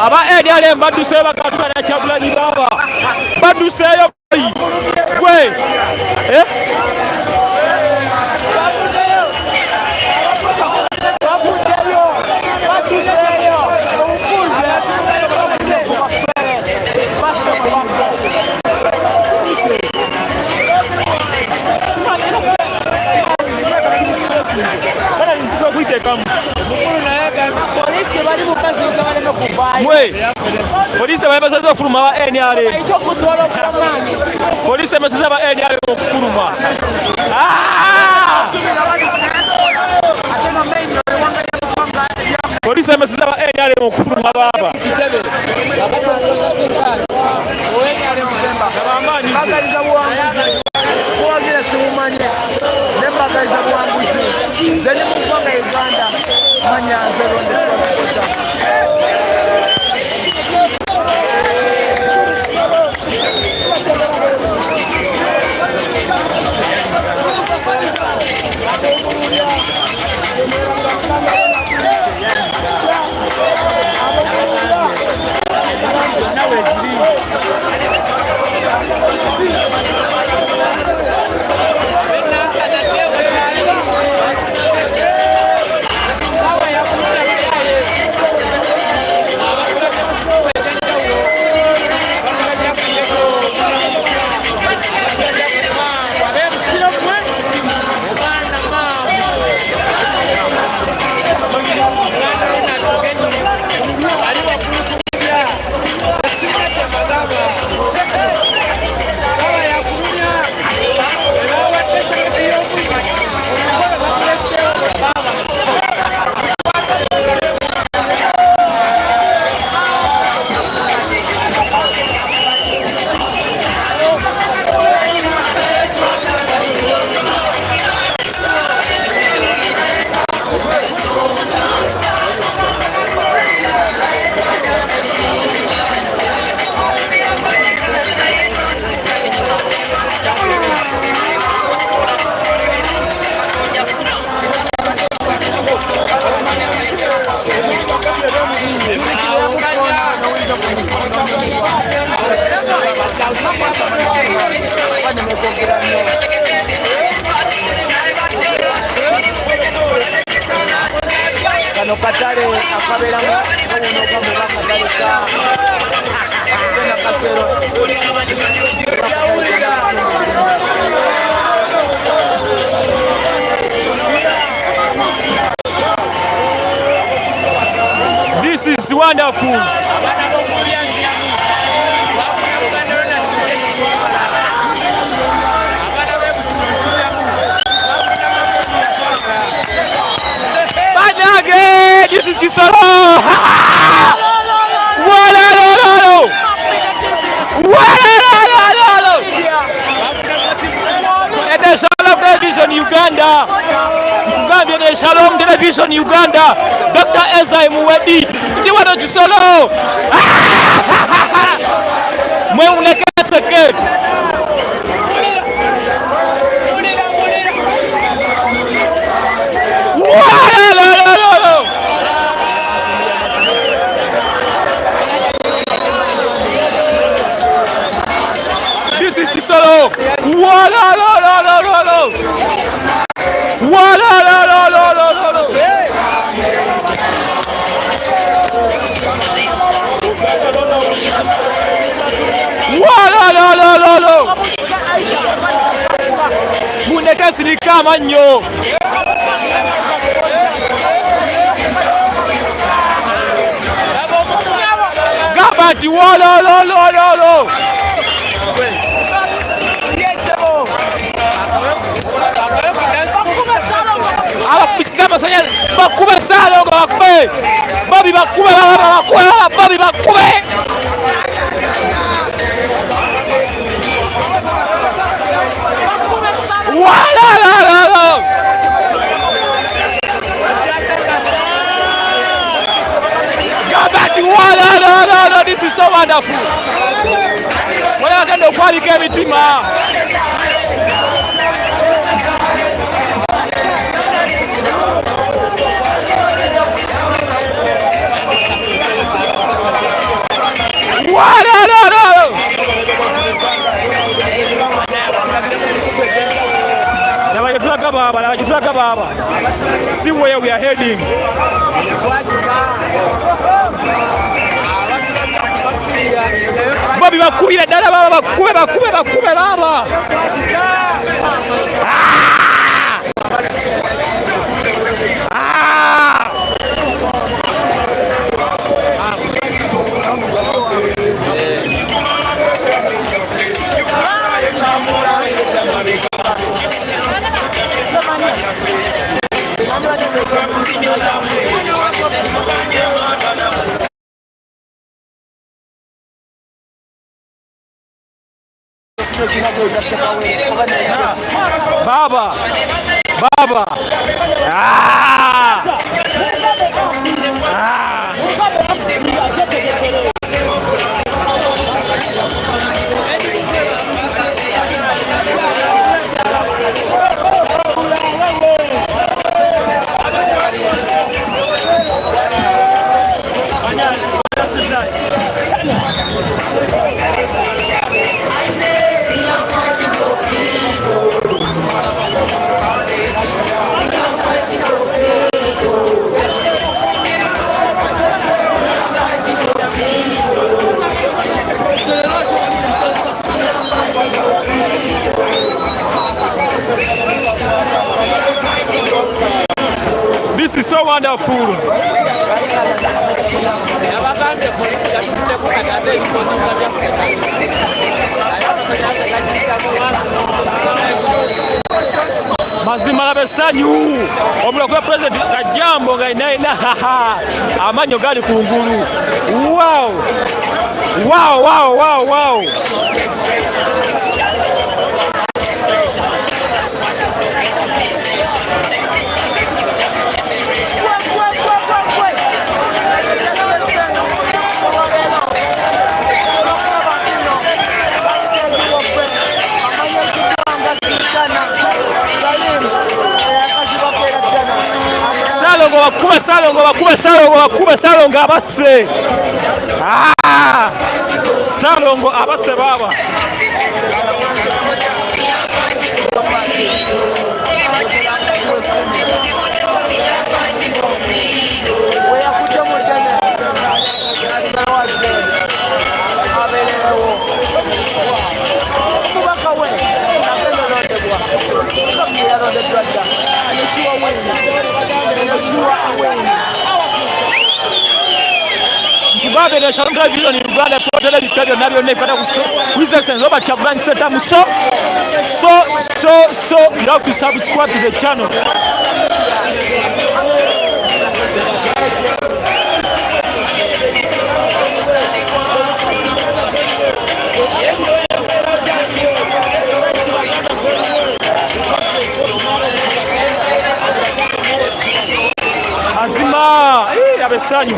Aba NRM badduseeyo, bakatula na Kyagulanyi baaba badduseeyo gwe eh? Mwe poliisi ebalemesezza okufuluma aba NRM. Poliisi emesezza aba NRM okufuluma. Poliisi emesezza aba NRM okufuluma baaba. Kano katale akabeeramu obunoga mu bakatale ka Nakasero. This is wonderful. Banange, this is Kisoro. Walalolo. Walalolo. Ede Shalom Television Uganda. Nkugambye ne Shalom Television Uganda. Dr. Ezai Muwedi. Ndi wano Kisoro. Mwe unekeseke. Walalolo. This is Kisoro. Walalolo. Walalolo. Walalolo. Muneke sirika amannyo. Gamba nti wolololololo. Abakubisiza amasanyalaze, baba, bakube baba, Bobi bakube. Walalalala. Gamba nti walalalala, this is so wonderful. Wala bagenda okwalika emitima. Walalalala. Laba gye tulaga baaba, laba gye tulaga baaba. See where we are heading. Bobi bakubira ddala baaba, bakube, bakube, bakube baaba. Ah! Ah! Baba, baba. Ah! Ah! This is so wonderful. Mazima laba essanyu omuliro kuba president kajambo nga inaina amanyo gali kungulu. Wow, wow, wow, wow, wow. Salongo bakube, Salongo bakube, Salongo bakube, Salongo abasse. Ah! Salongo abasse baba. Nkugambye ne Shalom Television in Uganda potera ebika byonna byonna ebikwata ku His Excellency Robert Kyagulanyi Ssentamu. So so so so you have to subscribe to the channel. Azima, abesanyu.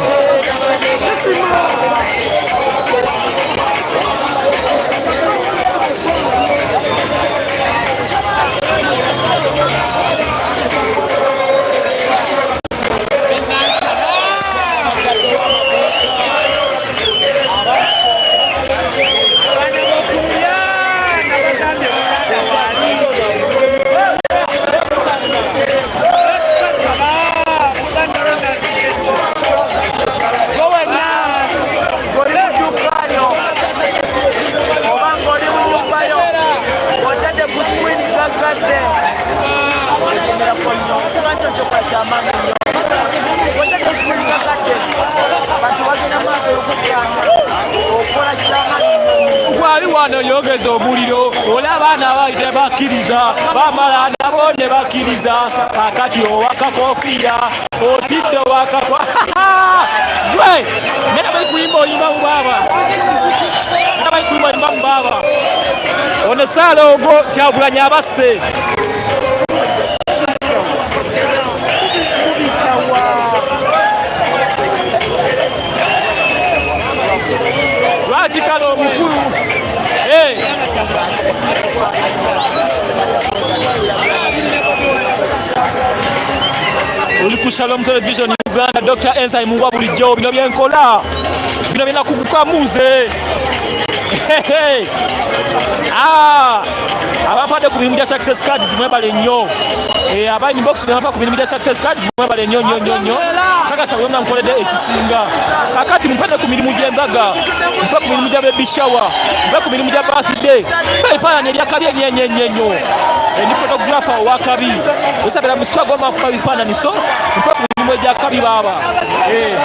Wali wano yogeza omuliro olaba abaana baali tebakkiriza bamala nabo ne bakkiriza kakati owakakofiira otidde owakakwa. Gwe naye bali kuyimba oyimba mu baaba, naye bali kuyimba oyimba mu baaba. Ono Ssaalongo Kyagulanyi abasse. Lwaki kale omukulu oli ku Shalom Television Uganda, Dr. Ensign Mungwa bulijjo bino byenkola bino byenakugukamu nze. Ah, abampadde ku mirimu gya success cards mwebale nnyo. Eh, aba inbox ne bampa ku mirimu gya success cards mwebale nnyo nnyo nnyo nnyo. Kakasa bwe nkoledde ekisinga. Kakati mumpadde ku mirimu gy'embaga, mumpe ku mirimu gya baby shower, mumpe ku mirimu gya birthday, mumpe ebifaananyi ebyakabi ennyo ennyo ennyo ennyo. Eh, ndi photographer owakabi, osabira muswa goma kuba bifaananyi, so mumpe ku mirimu egyakabi baaba. Eh.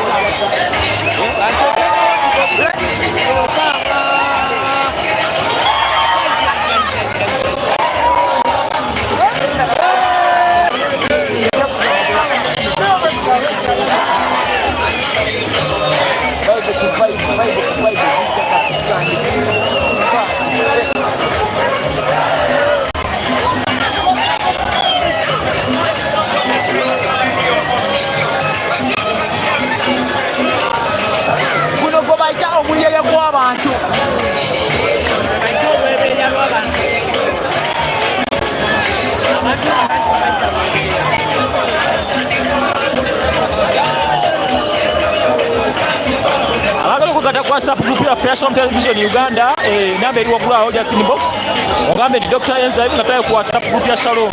Guno gwe bayita omuyeye gw'abantu. Abagala okugatta ku WhatsApp group yaffe ya Shalom Television Uganda, eh, namba eri waggulu awo just inbox ogambe nti Dr. Enza nga tayo ku WhatsApp group ya Shalom,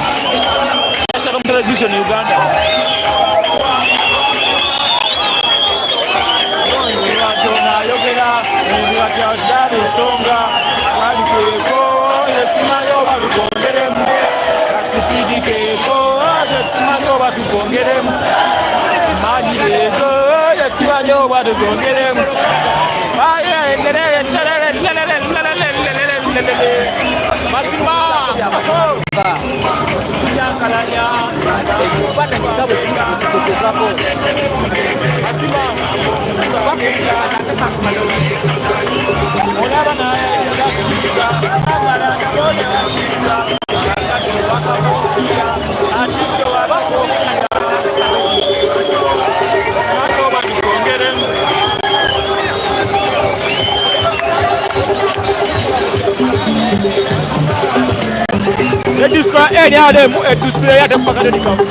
ya Shalom Television Uganda. Ayogera ebibakyakyaba ensonga walikweko yesimanyi oba tukwongeremu kasipidi keeko yesimanyi oba tukwongeremu manyi leego yesimanyi oba tukwongeremu mazima kyankalanya ekifaananyi nga bwe kiri kitutukako. Olaba naye atidde wabako oba tukwongeremu. Edisco ya NRM edduseeyo ate kupakatedikamu.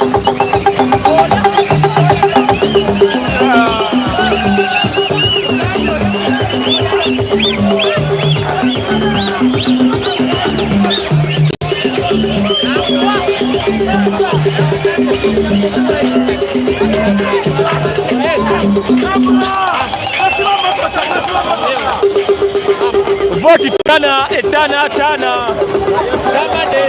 Voti tana etana tana tamade.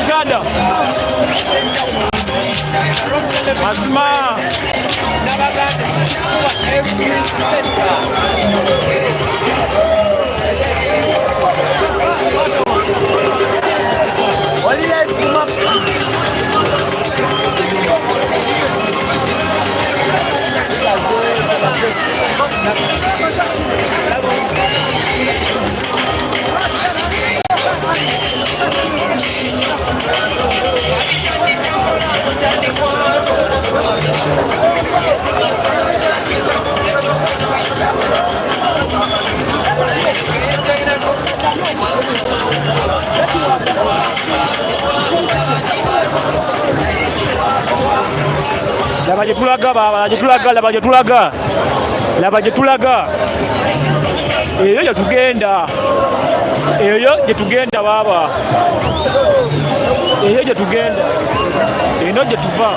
Uganda. Mazima. Laba gye tulaga baaba, gye tulaga, laba gye tulaga, laba gye tulaga, eyo gye tugenda, eyo gye tugenda baaba, eyo gye tugenda, eno gye tuva.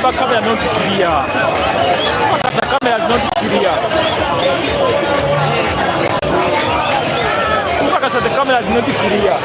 Bagamba camera not clear. The camera is not clear. Nkakasa the camera is not clear.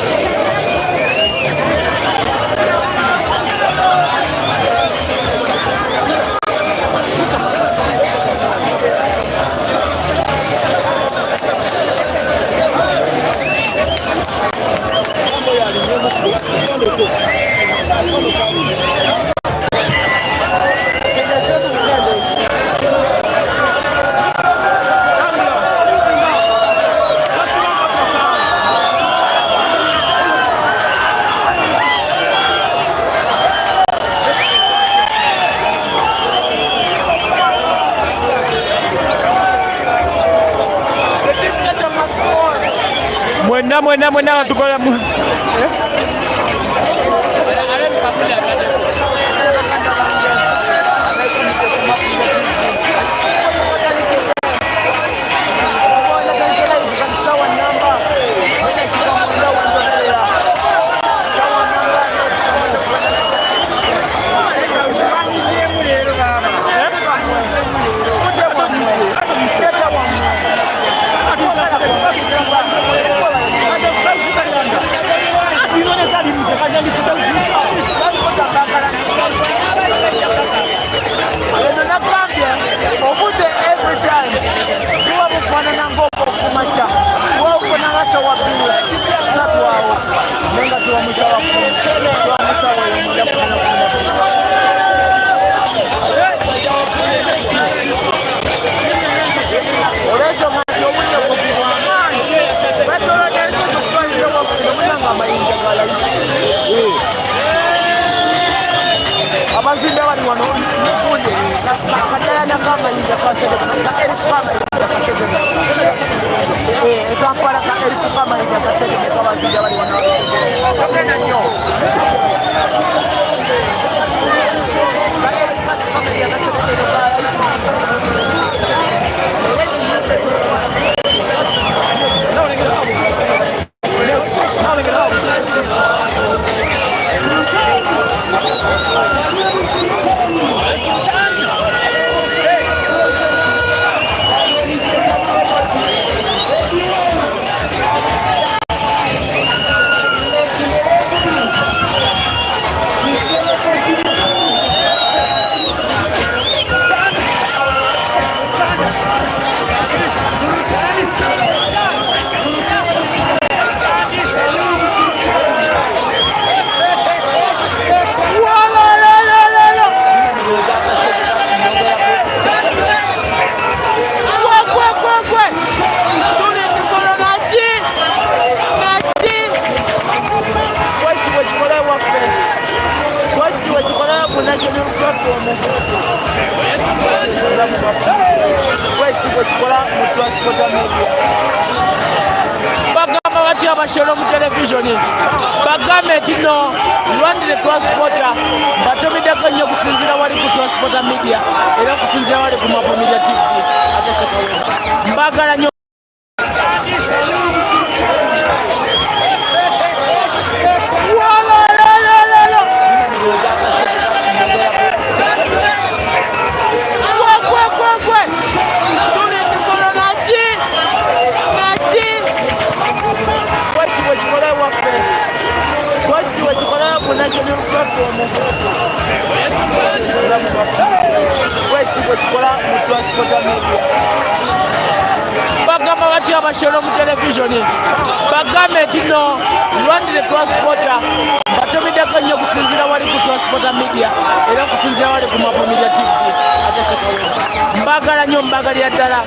Mwenna mwenna mwenna tukola mu Eno nagambye obudde every time buba bufaanana ng'obwokumakya, buba bufaanana nga ssaawa bbiri ssatu awo, naye nga tuba mu ssaawa 10, tuba mu ssaawa emu ya 12. Olw'ensonga nti obudde buzibu amaanyi batolodde ensozi okutwalira waggulu munanga amayinja galayisi. Abazimbi abali wano mufunde akadalana k'amayinja ka erifu k'amayinja kasegemeka ekampala ka erifu k'amayinja kasegemeka abazimbi abali wano kagenda nnyo ka erifu k'amayinja kasegemeka. Bagamba batya abashono mu televisioni, bagambe nti no Lwandile Transporter batumiddeko nnyo okusinziira wali ku Transporter Media era okusinziira wali ku Mapo Media TV atesekawo. Mbagala nnyo. Bagamba batya abashono mu televisioni, bagambe nti no Lwandile Transporter batumiddeko nnyo okusinziira wali ku Transporter Media era okusinziira wali ku Mapo Media TV atesekawo. Mbagala nnyo, mbagalira ddala.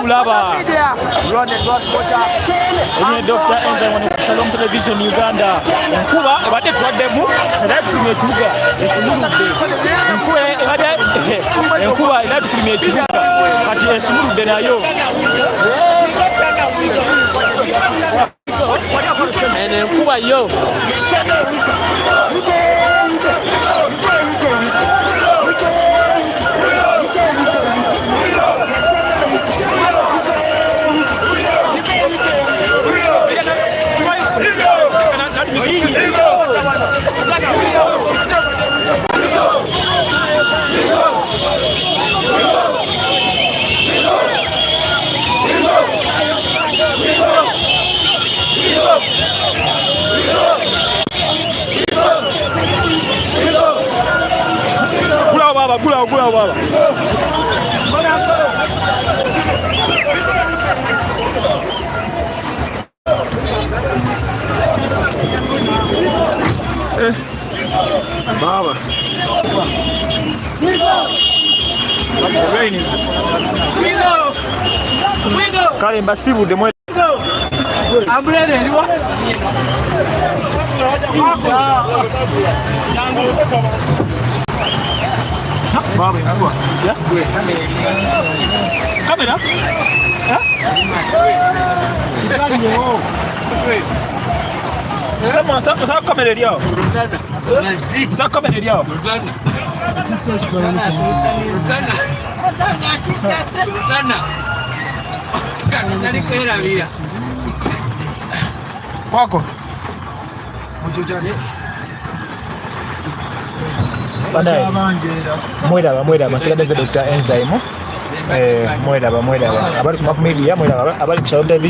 Tulaba Ine Dr. Enzyme wano ku Shalom Television Uganda. Enkuba ebadde tubaddemu era tufulumya ekibuga esumuludde. Enkuba ebadde enkuba era tufulumya ekibuga kati esumuludde nayo. Eno enkuba yo. Gulawo baba, gulawo, gulawo baba. Eh, baba. The rain is. Kale mbasibudde mwe. Umbrella eriwa? Baba enkuba. Ya? Kamera? Sasa kamera eri awo. Sasa kamera eri awo. Kwako. Banaye. Mweraba mweraba nsigadde nze Dr. Enzyme. Mweraba mweraba abali ku Map Media mweraba abali ku Shalom Television.